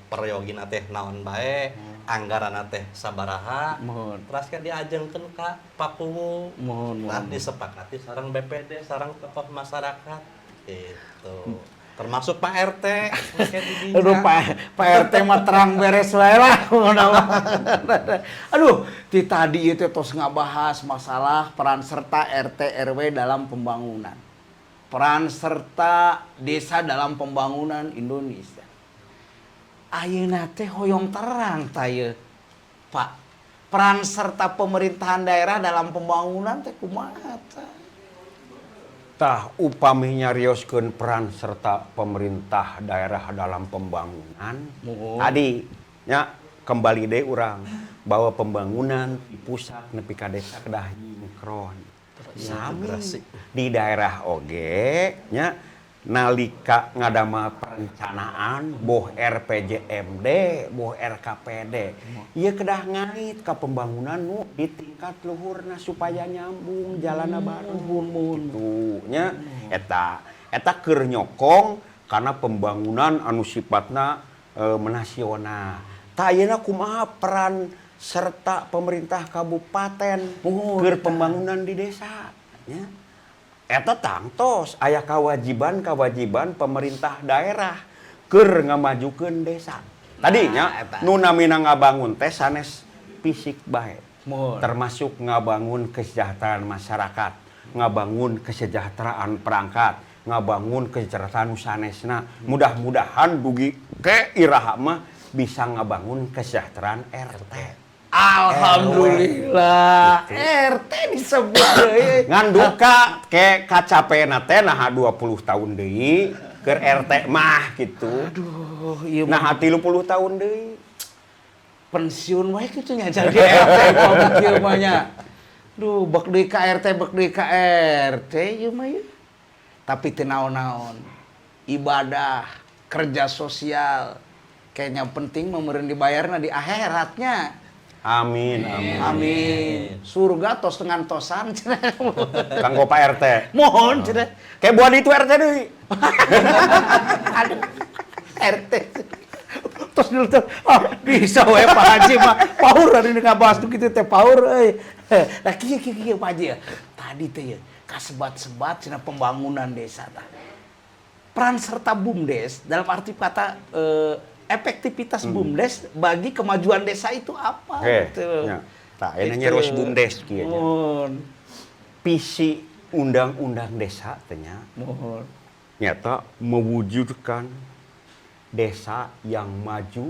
Speaker 5: peryogina teh naon bae, anggaran teh sabaraha,
Speaker 2: Mohon.
Speaker 5: terus kan diajengkeun ka Pakuwu.
Speaker 2: Mohon,
Speaker 5: Tah
Speaker 2: mohon.
Speaker 5: disepakati sareng BPD, sareng tokoh masyarakat gitu, termasuk Pak RT engke di dinya.
Speaker 2: Aduh, Pak Pak RT mah terang beres wae lah. Aduh, ti tadi itu tos ngabahas masalah peran serta RT RW dalam pembangunan. Peran serta desa dalam pembangunan Indonesia. Ayeuna teh hoyong terang tah ye, Pak. Peran serta pemerintahan daerah dalam pembangunan teh kumaha tah?
Speaker 1: Tah, upami nyarioskeun peran serta pemerintah daerah dalam pembangunan.
Speaker 2: Mohon.
Speaker 1: Tadi nya kembali deui urang bahwa pembangunan di pusat nepi ka desa kedah nyinkron. Sami di daerah oge nya, nalika ngadamel perencanaan boh RPJMD boh RKPD ieu kedah ngait ka pembangunan nu di tingkat luhurna supaya nyambung jalanna bareng gitu nya. Eta eta keur nyokong karena pembangunan anu sifatna menasional. Tah, ayeuna kumaha peran serta pemerintah kabupaten keur pembangunan di desa nya? Eta tangtos aya kewajiban-kewajiban pemerintah daerah keur ngamajukeun desa. Tadinya
Speaker 2: Nah, eta.
Speaker 1: nu namina ngabangun teh sanes fisik bae.
Speaker 2: Mohon.
Speaker 1: Termasuk ngabangun kesejahteraan masyarakat, ngabangun kesejahteraan perangkat, ngabangun kesejahteraan nu sanesna. Mudah-mudahan dugi ke iraha mah bisa ngabangun kesejahteraan RT.
Speaker 2: Alhamdulillah. RT disebut deui.
Speaker 1: Ngan duka ke kacapena teh naha 20 tahun deui keur RT mah gitu.
Speaker 2: Aduh, ieu mah
Speaker 1: Nah, 30 tahun deui.
Speaker 2: Pensiun wae kitu nya jadi RT pabrik ieu mah nya. Duh, bek deui ka RT, bek deui ka RT ieu mah ieu. Tapi teu naon-naon. Ibadah, kerja sosial, kayaknya penting mah meureun dibayarna di akhiratnya.
Speaker 1: Amin, amin.
Speaker 2: Amin. Surga tos dengan tosan cenah.
Speaker 1: Kanggo Pak RT.
Speaker 2: Mohon cenah.
Speaker 1: Kayak buat itu RT deui.
Speaker 2: Aduh. RT. Terus dulu tuh, ah bisa we Pak Haji mah. Paur hari ini ngabahas tuh gitu teh paur euy. Lah, kieu kieu kieu Pak Haji ya. Tadi teh ya kasebat-sebat cenah pembangunan desa tah. Peran serta BUMDes dalam arti kata efektivitas BUMDes bagi kemajuan desa itu apa
Speaker 1: Oke,
Speaker 2: gitu.
Speaker 1: nya. Tah, ayeuna
Speaker 2: Gitu.
Speaker 1: nyarios BUMDes kieu nya.
Speaker 2: Mohon.
Speaker 1: Visi undang-undang desa teh nya
Speaker 2: Mohon.
Speaker 1: nyata mewujudkan Desa yang maju,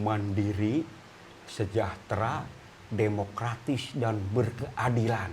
Speaker 1: mandiri, sejahtera, demokratis dan berkeadilan.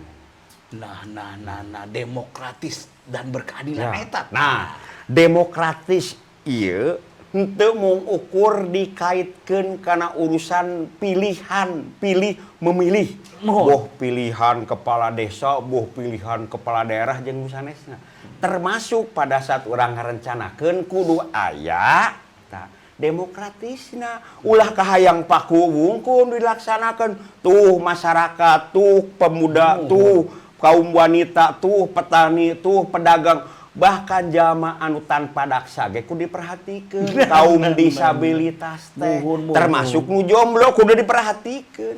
Speaker 2: Nah, nah, nah, nah, demokratis dan berkeadilan
Speaker 1: Ya.
Speaker 2: eta.
Speaker 1: Nah, demokratis ieu henteu mung ukur dikaitkeun kana urusan pilihan, pilih memilih.
Speaker 2: Mohon.
Speaker 1: Boh pilihan kepala desa, boh pilihan kepala daerah jeung nu sanesna. Termasuk pada saat urang ngarencanakeun kudu aya tah demokratisna. Ulah kahayang paku wungkul dilaksanakan. Tuh masyarakat, tuh pemuda, tuh kaum wanita, tuh petani, tuh pedagang, bahkan jalma anu tanpa daksa ge kudu diperhatikeun, kaum disabilitas teh
Speaker 2: Muhun, muhun.
Speaker 1: Termasuk nu jomblo kudu diperhatikeun.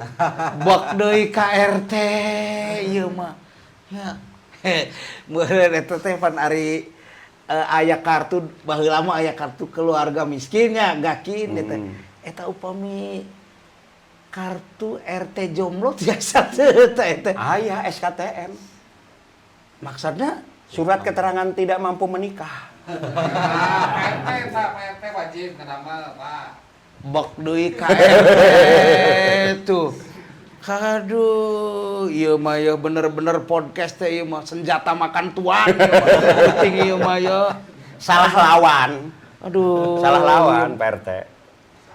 Speaker 2: Bak deui ka RT ieu mah. Ya. Meureun eta teh pan ari aya kartu baheula mah, aya kartu keluarga miskin nya, gakin eta. Eta upami kartu RT jomblo tiasa teu teh teh?
Speaker 1: Aya SKTM.
Speaker 2: Maksudnya?
Speaker 1: Surat keterangan tidak mampu menikah.
Speaker 3: Ah, Pak RT, Pak, Pak RT wajib ngeramel, Pak.
Speaker 2: Bak deui ka RT tuh. Aduh, ieu mah ya bener-bener podcast teh ieu mah senjata makan tuan ieu mah. Penting ieu mah ya.
Speaker 1: Salah lawan.
Speaker 2: Aduh.
Speaker 1: Salah lawan, Pak RT.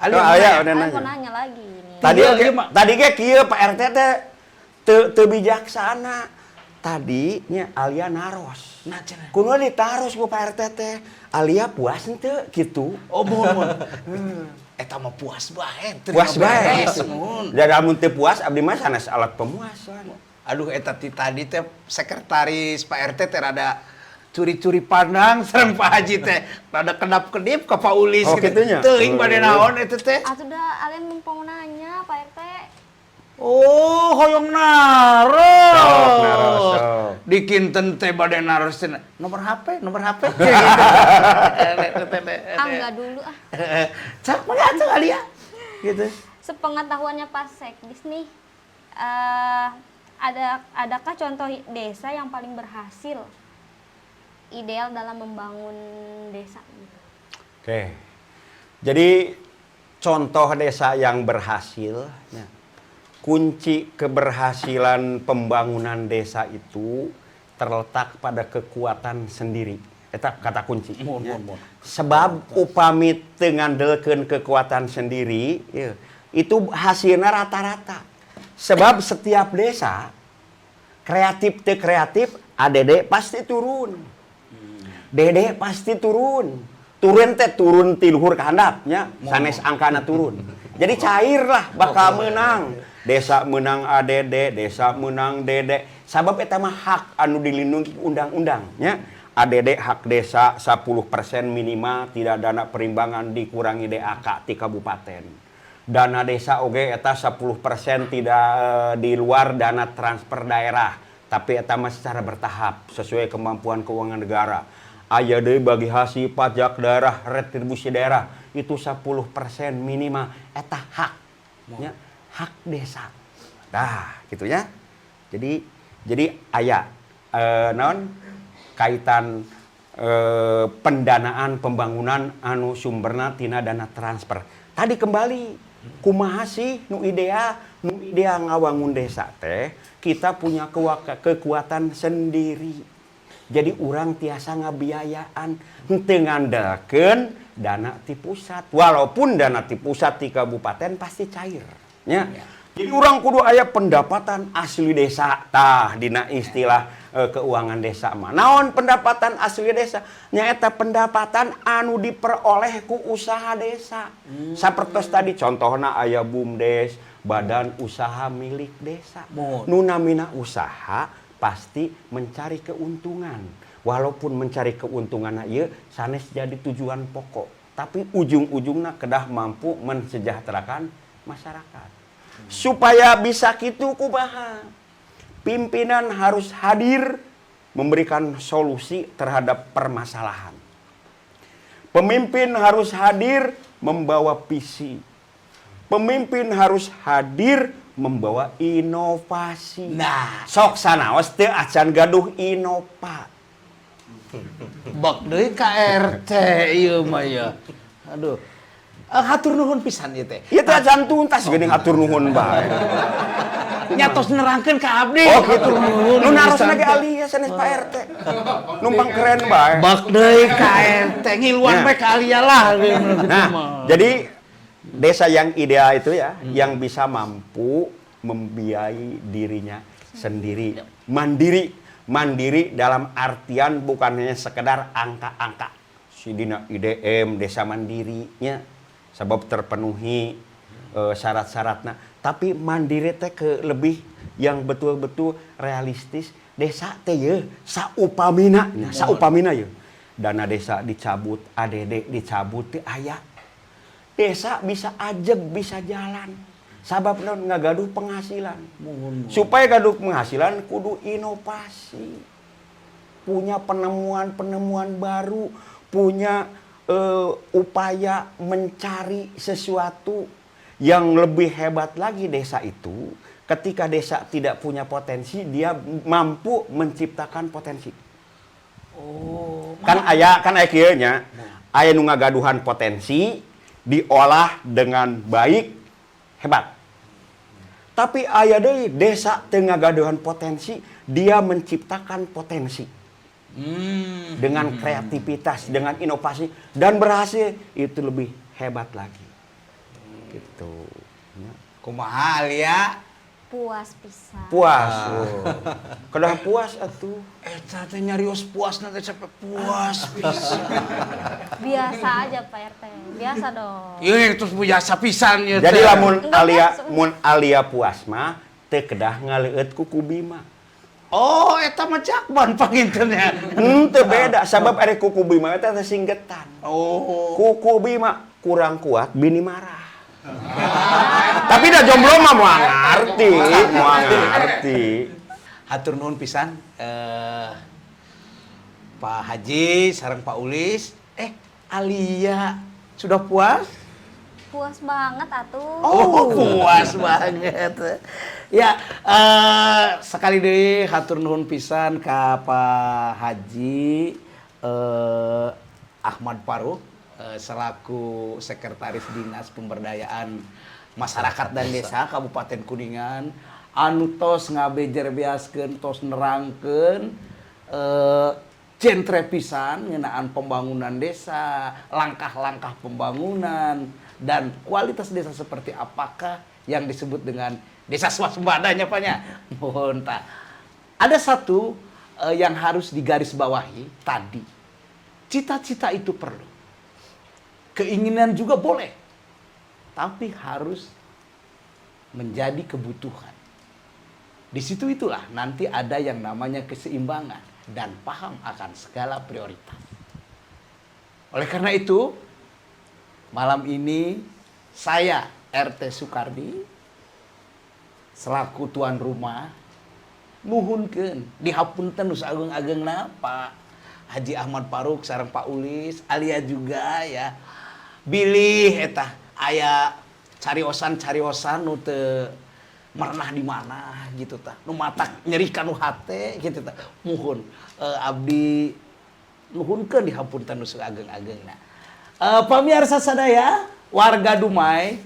Speaker 2: Ali,
Speaker 1: Oh,
Speaker 2: mau
Speaker 1: aya,
Speaker 2: nanya?
Speaker 1: udah
Speaker 4: Saya
Speaker 1: nanya.
Speaker 4: mau nanya lagi ini.
Speaker 1: Tadi
Speaker 2: Iya,
Speaker 1: oke,
Speaker 2: iya, Mak.
Speaker 1: tadi ge kieu Pak RT teh teu teu bijaksana. Tadi nya Alia naros.
Speaker 2: Nah, cenah.
Speaker 1: Kudu ditaros ku Pak RT teh. Alia puas henteu gitu?
Speaker 2: Oh, mohon, mohon. Eta mah puas bae, terima
Speaker 1: Puas bae.
Speaker 2: Beres, mohon.
Speaker 1: Dan lamun teu puas abdi mah sanes alat pemuasan.
Speaker 2: Aduh, eta ti tadi teh sekretaris Pak RT teh rada curi-curi pandang sareng Pak Haji teh. Rada kedap-kedip ka Pak Ulis.
Speaker 1: Oh, kitunya?
Speaker 2: Teuing bade naon eta teh.
Speaker 4: Ah, sudah, Alia mau nanya, Pak RT.
Speaker 2: Oh, hoyong naros.
Speaker 1: Sok, naros, sok.
Speaker 2: Dikinten teh bade naros teh. Nomor HP, nomor HP.
Speaker 4: Ah, enggak dulu ah.
Speaker 2: Cak, mana atuh Alia? Gitu.
Speaker 4: Sepengetahuannya Pak Sekdis nih, eh, ada adakah contoh desa yang paling berhasil ideal dalam membangun desa gitu?
Speaker 1: Oke. Jadi contoh desa yang berhasil, ya, kunci keberhasilan pembangunan desa itu terletak pada kekuatan sendiri. Eta kata kunci.
Speaker 2: Mohon,
Speaker 1: ya.
Speaker 2: mohon, mohon.
Speaker 1: Sebab upami teu ngandelkeun kekuatan sendiri, ya, itu hasilnya rata-rata. Sebab setiap desa kreatif teu kreatif, ADD pasti turun. DD pasti turun. Turun teh turun ti luhur ka handap nya, sanes angkana turun. Jadi cair lah bakal menang. Desa menang ADD, desa menang DD. Sabab eta mah hak anu dilindungi undang-undang nya. ADD hak desa 10% minimal, tidak dana perimbangan dikurangi DAK ti kabupaten. Dana desa oge eta 10% tidak di luar dana transfer daerah, tapi eta mah secara bertahap sesuai kemampuan keuangan negara. Aya deui bagi hasil pajak daerah, retribusi daerah itu 10% minimal eta hak nya, hak desa. Nah, gitu ya. Jadi aya naon kaitan pendanaan pembangunan anu sumberna tina dana transfer. Tadi kembali kumaha sih nu ideal? Nu ideal ngawangun desa teh kita punya kekuatan sendiri. Jadi urang tiasa ngabiayaan henteu ngandalkeun dana ti pusat. Walaupun dana ti pusat ti kabupaten pasti cair nya. Jadi urang kudu aya pendapatan asli desa tah dina istilah keuangan desa mah. Naon pendapatan asli desa? Nyaeta pendapatan anu diperoleh ku usaha desa. Sapertos tadi contohna aya BUMDes, badan usaha milik desa.
Speaker 2: Mohon.
Speaker 1: Nu namina usaha pasti mencari keuntungan. Walaupun mencari keuntungan ieu sanes jadi tujuan pokok, tapi ujung-ujungna kedah mampu mensejahterakan masyarakat. Supaya bisa kitu kumaha? Pimpinan harus hadir memberikan solusi terhadap permasalahan. Pemimpin harus hadir membawa visi. Pemimpin harus hadir membawa inovasi.
Speaker 2: Nah.
Speaker 1: Sok sanaos teu acan gaduh inopa.
Speaker 2: Bak deui ka RT ieu mah ya. Aduh. Hatur nuhun pisan ieu teh.
Speaker 1: Ieu teh acan tuntas geuning hatur nuhun bae.
Speaker 2: Nya tos nerangkeun ka abdi.
Speaker 1: Oh gitu.
Speaker 2: Hatur nuhun.
Speaker 1: Nu narosna
Speaker 2: pisan
Speaker 1: ge
Speaker 2: teh.
Speaker 1: Alia sanes Pak RT. Numpang keren bae.
Speaker 2: Bak deui ka RT ngiluan
Speaker 1: Ya.
Speaker 2: bae ka Alia lah. Gitu
Speaker 1: Nah,
Speaker 2: mah.
Speaker 1: jadi desa yang ideal itu ya, yang bisa mampu membiayai dirinya sendiri, mandiri, mandiri dalam artian bukan hanya sekedar angka-angka. Si dina IDM desa mandirinya, sebab terpenuhi syarat-syaratnya. Tapi mandiri teh ke lebih yang betul-betul realistis desa teh ye saupamina, nya, saupamina ye. Dana desa dicabut, ADD dicabut teh aya. Desa bisa ajeg, bisa jalan. Sabab naon ngagaduh penghasilan. Supaya gaduh penghasilan kudu inovasi. Punya penemuan-penemuan baru, punya upaya mencari sesuatu yang lebih hebat lagi desa itu. Ketika desa tidak punya potensi, dia mampu menciptakan potensi.
Speaker 2: Oh,
Speaker 1: Kan aya kieu nya. Aya nu ngagaduhan potensi diolah dengan baik hebat. Tapi aya deui desa teu ngagaduhan potensi, dia menciptakan potensi. Dengan kreativitas, dengan inovasi dan berhasil itu lebih hebat lagi. Gitu. Ya.
Speaker 2: Kumaha Alia?
Speaker 4: Puas pisan.
Speaker 1: Puas. Oh. Kedah puas atuh.
Speaker 2: Eta teh nyarios puas teh sampai puas pisan.
Speaker 4: Biasa aja Pak RT. Biasa dong.
Speaker 2: Ieu terus biasa pisan ieu
Speaker 1: Jadi
Speaker 2: teh.
Speaker 1: lamun
Speaker 4: Enggak
Speaker 1: Alia
Speaker 4: biasa.
Speaker 1: mun Alia puas mah teu kedah ngaleueut ku Ku Bima.
Speaker 2: Oh, eta mah jakban pangintennya.
Speaker 1: Henteu beda sabab ari kuku Bima eta teh singgetan.
Speaker 2: Oh.
Speaker 1: Kuku Bima kurang kuat bini marah. Tapi dah jomblo mah moal ngarti, moal ngarti.
Speaker 2: Hatur nuhun pisan Pak Haji sareng Pak Ulis. Alia sudah puas?
Speaker 4: Puas banget atuh.
Speaker 2: Oh, puas banget. Ya, sekali deui hatur nuhun pisan ka Pak Haji Ahmad Faruk selaku Sekretaris Dinas Pemberdayaan Masyarakat dan Desa Kabupaten Kuningan anu tos ngabejerbeaskeun, tos nerangkeun jentre pisan ngeunaan pembangunan desa, langkah-langkah pembangunan dan kualitas desa seperti apakah yang disebut dengan desa swasembadanya Pak nya. Mohon tak. Ada satu yang harus digarisbawahi tadi. Cita-cita itu perlu. Keinginan juga boleh. Tapi harus menjadi kebutuhan. Di situ itulah nanti ada yang namanya keseimbangan dan paham akan segala prioritas. Oleh karena itu, malam ini saya RT Soekardi selaku tuan rumah nuhunkeun dihapunten nu saageng-agengna Pak Haji Ahmad Faruk sareng Pak Ulis, Alia juga ya. Bilih eta aya cariosan-cariosan nu teu merenah di mana gitu tah. Nu matak nyeri kanu hate gitu tah. Muhun abdi nuhunkeun dihapunten nu saageng-agengna. Pamirsa sadaya, warga Dumai,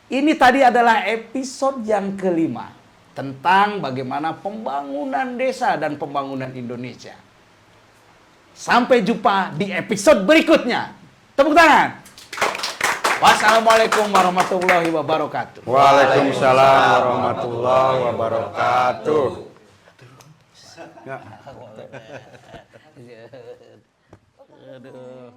Speaker 2: ini tadi adalah episode yang kelima tentang bagaimana pembangunan desa dan pembangunan Indonesia. Sampai jumpa di episode berikutnya. Tepuk tangan. Wassalamualaikum warahmatullahi wabarakatuh.
Speaker 1: Waalaikumsalam warahmatullahi wabarakatuh. Ya.
Speaker 2: Aduh.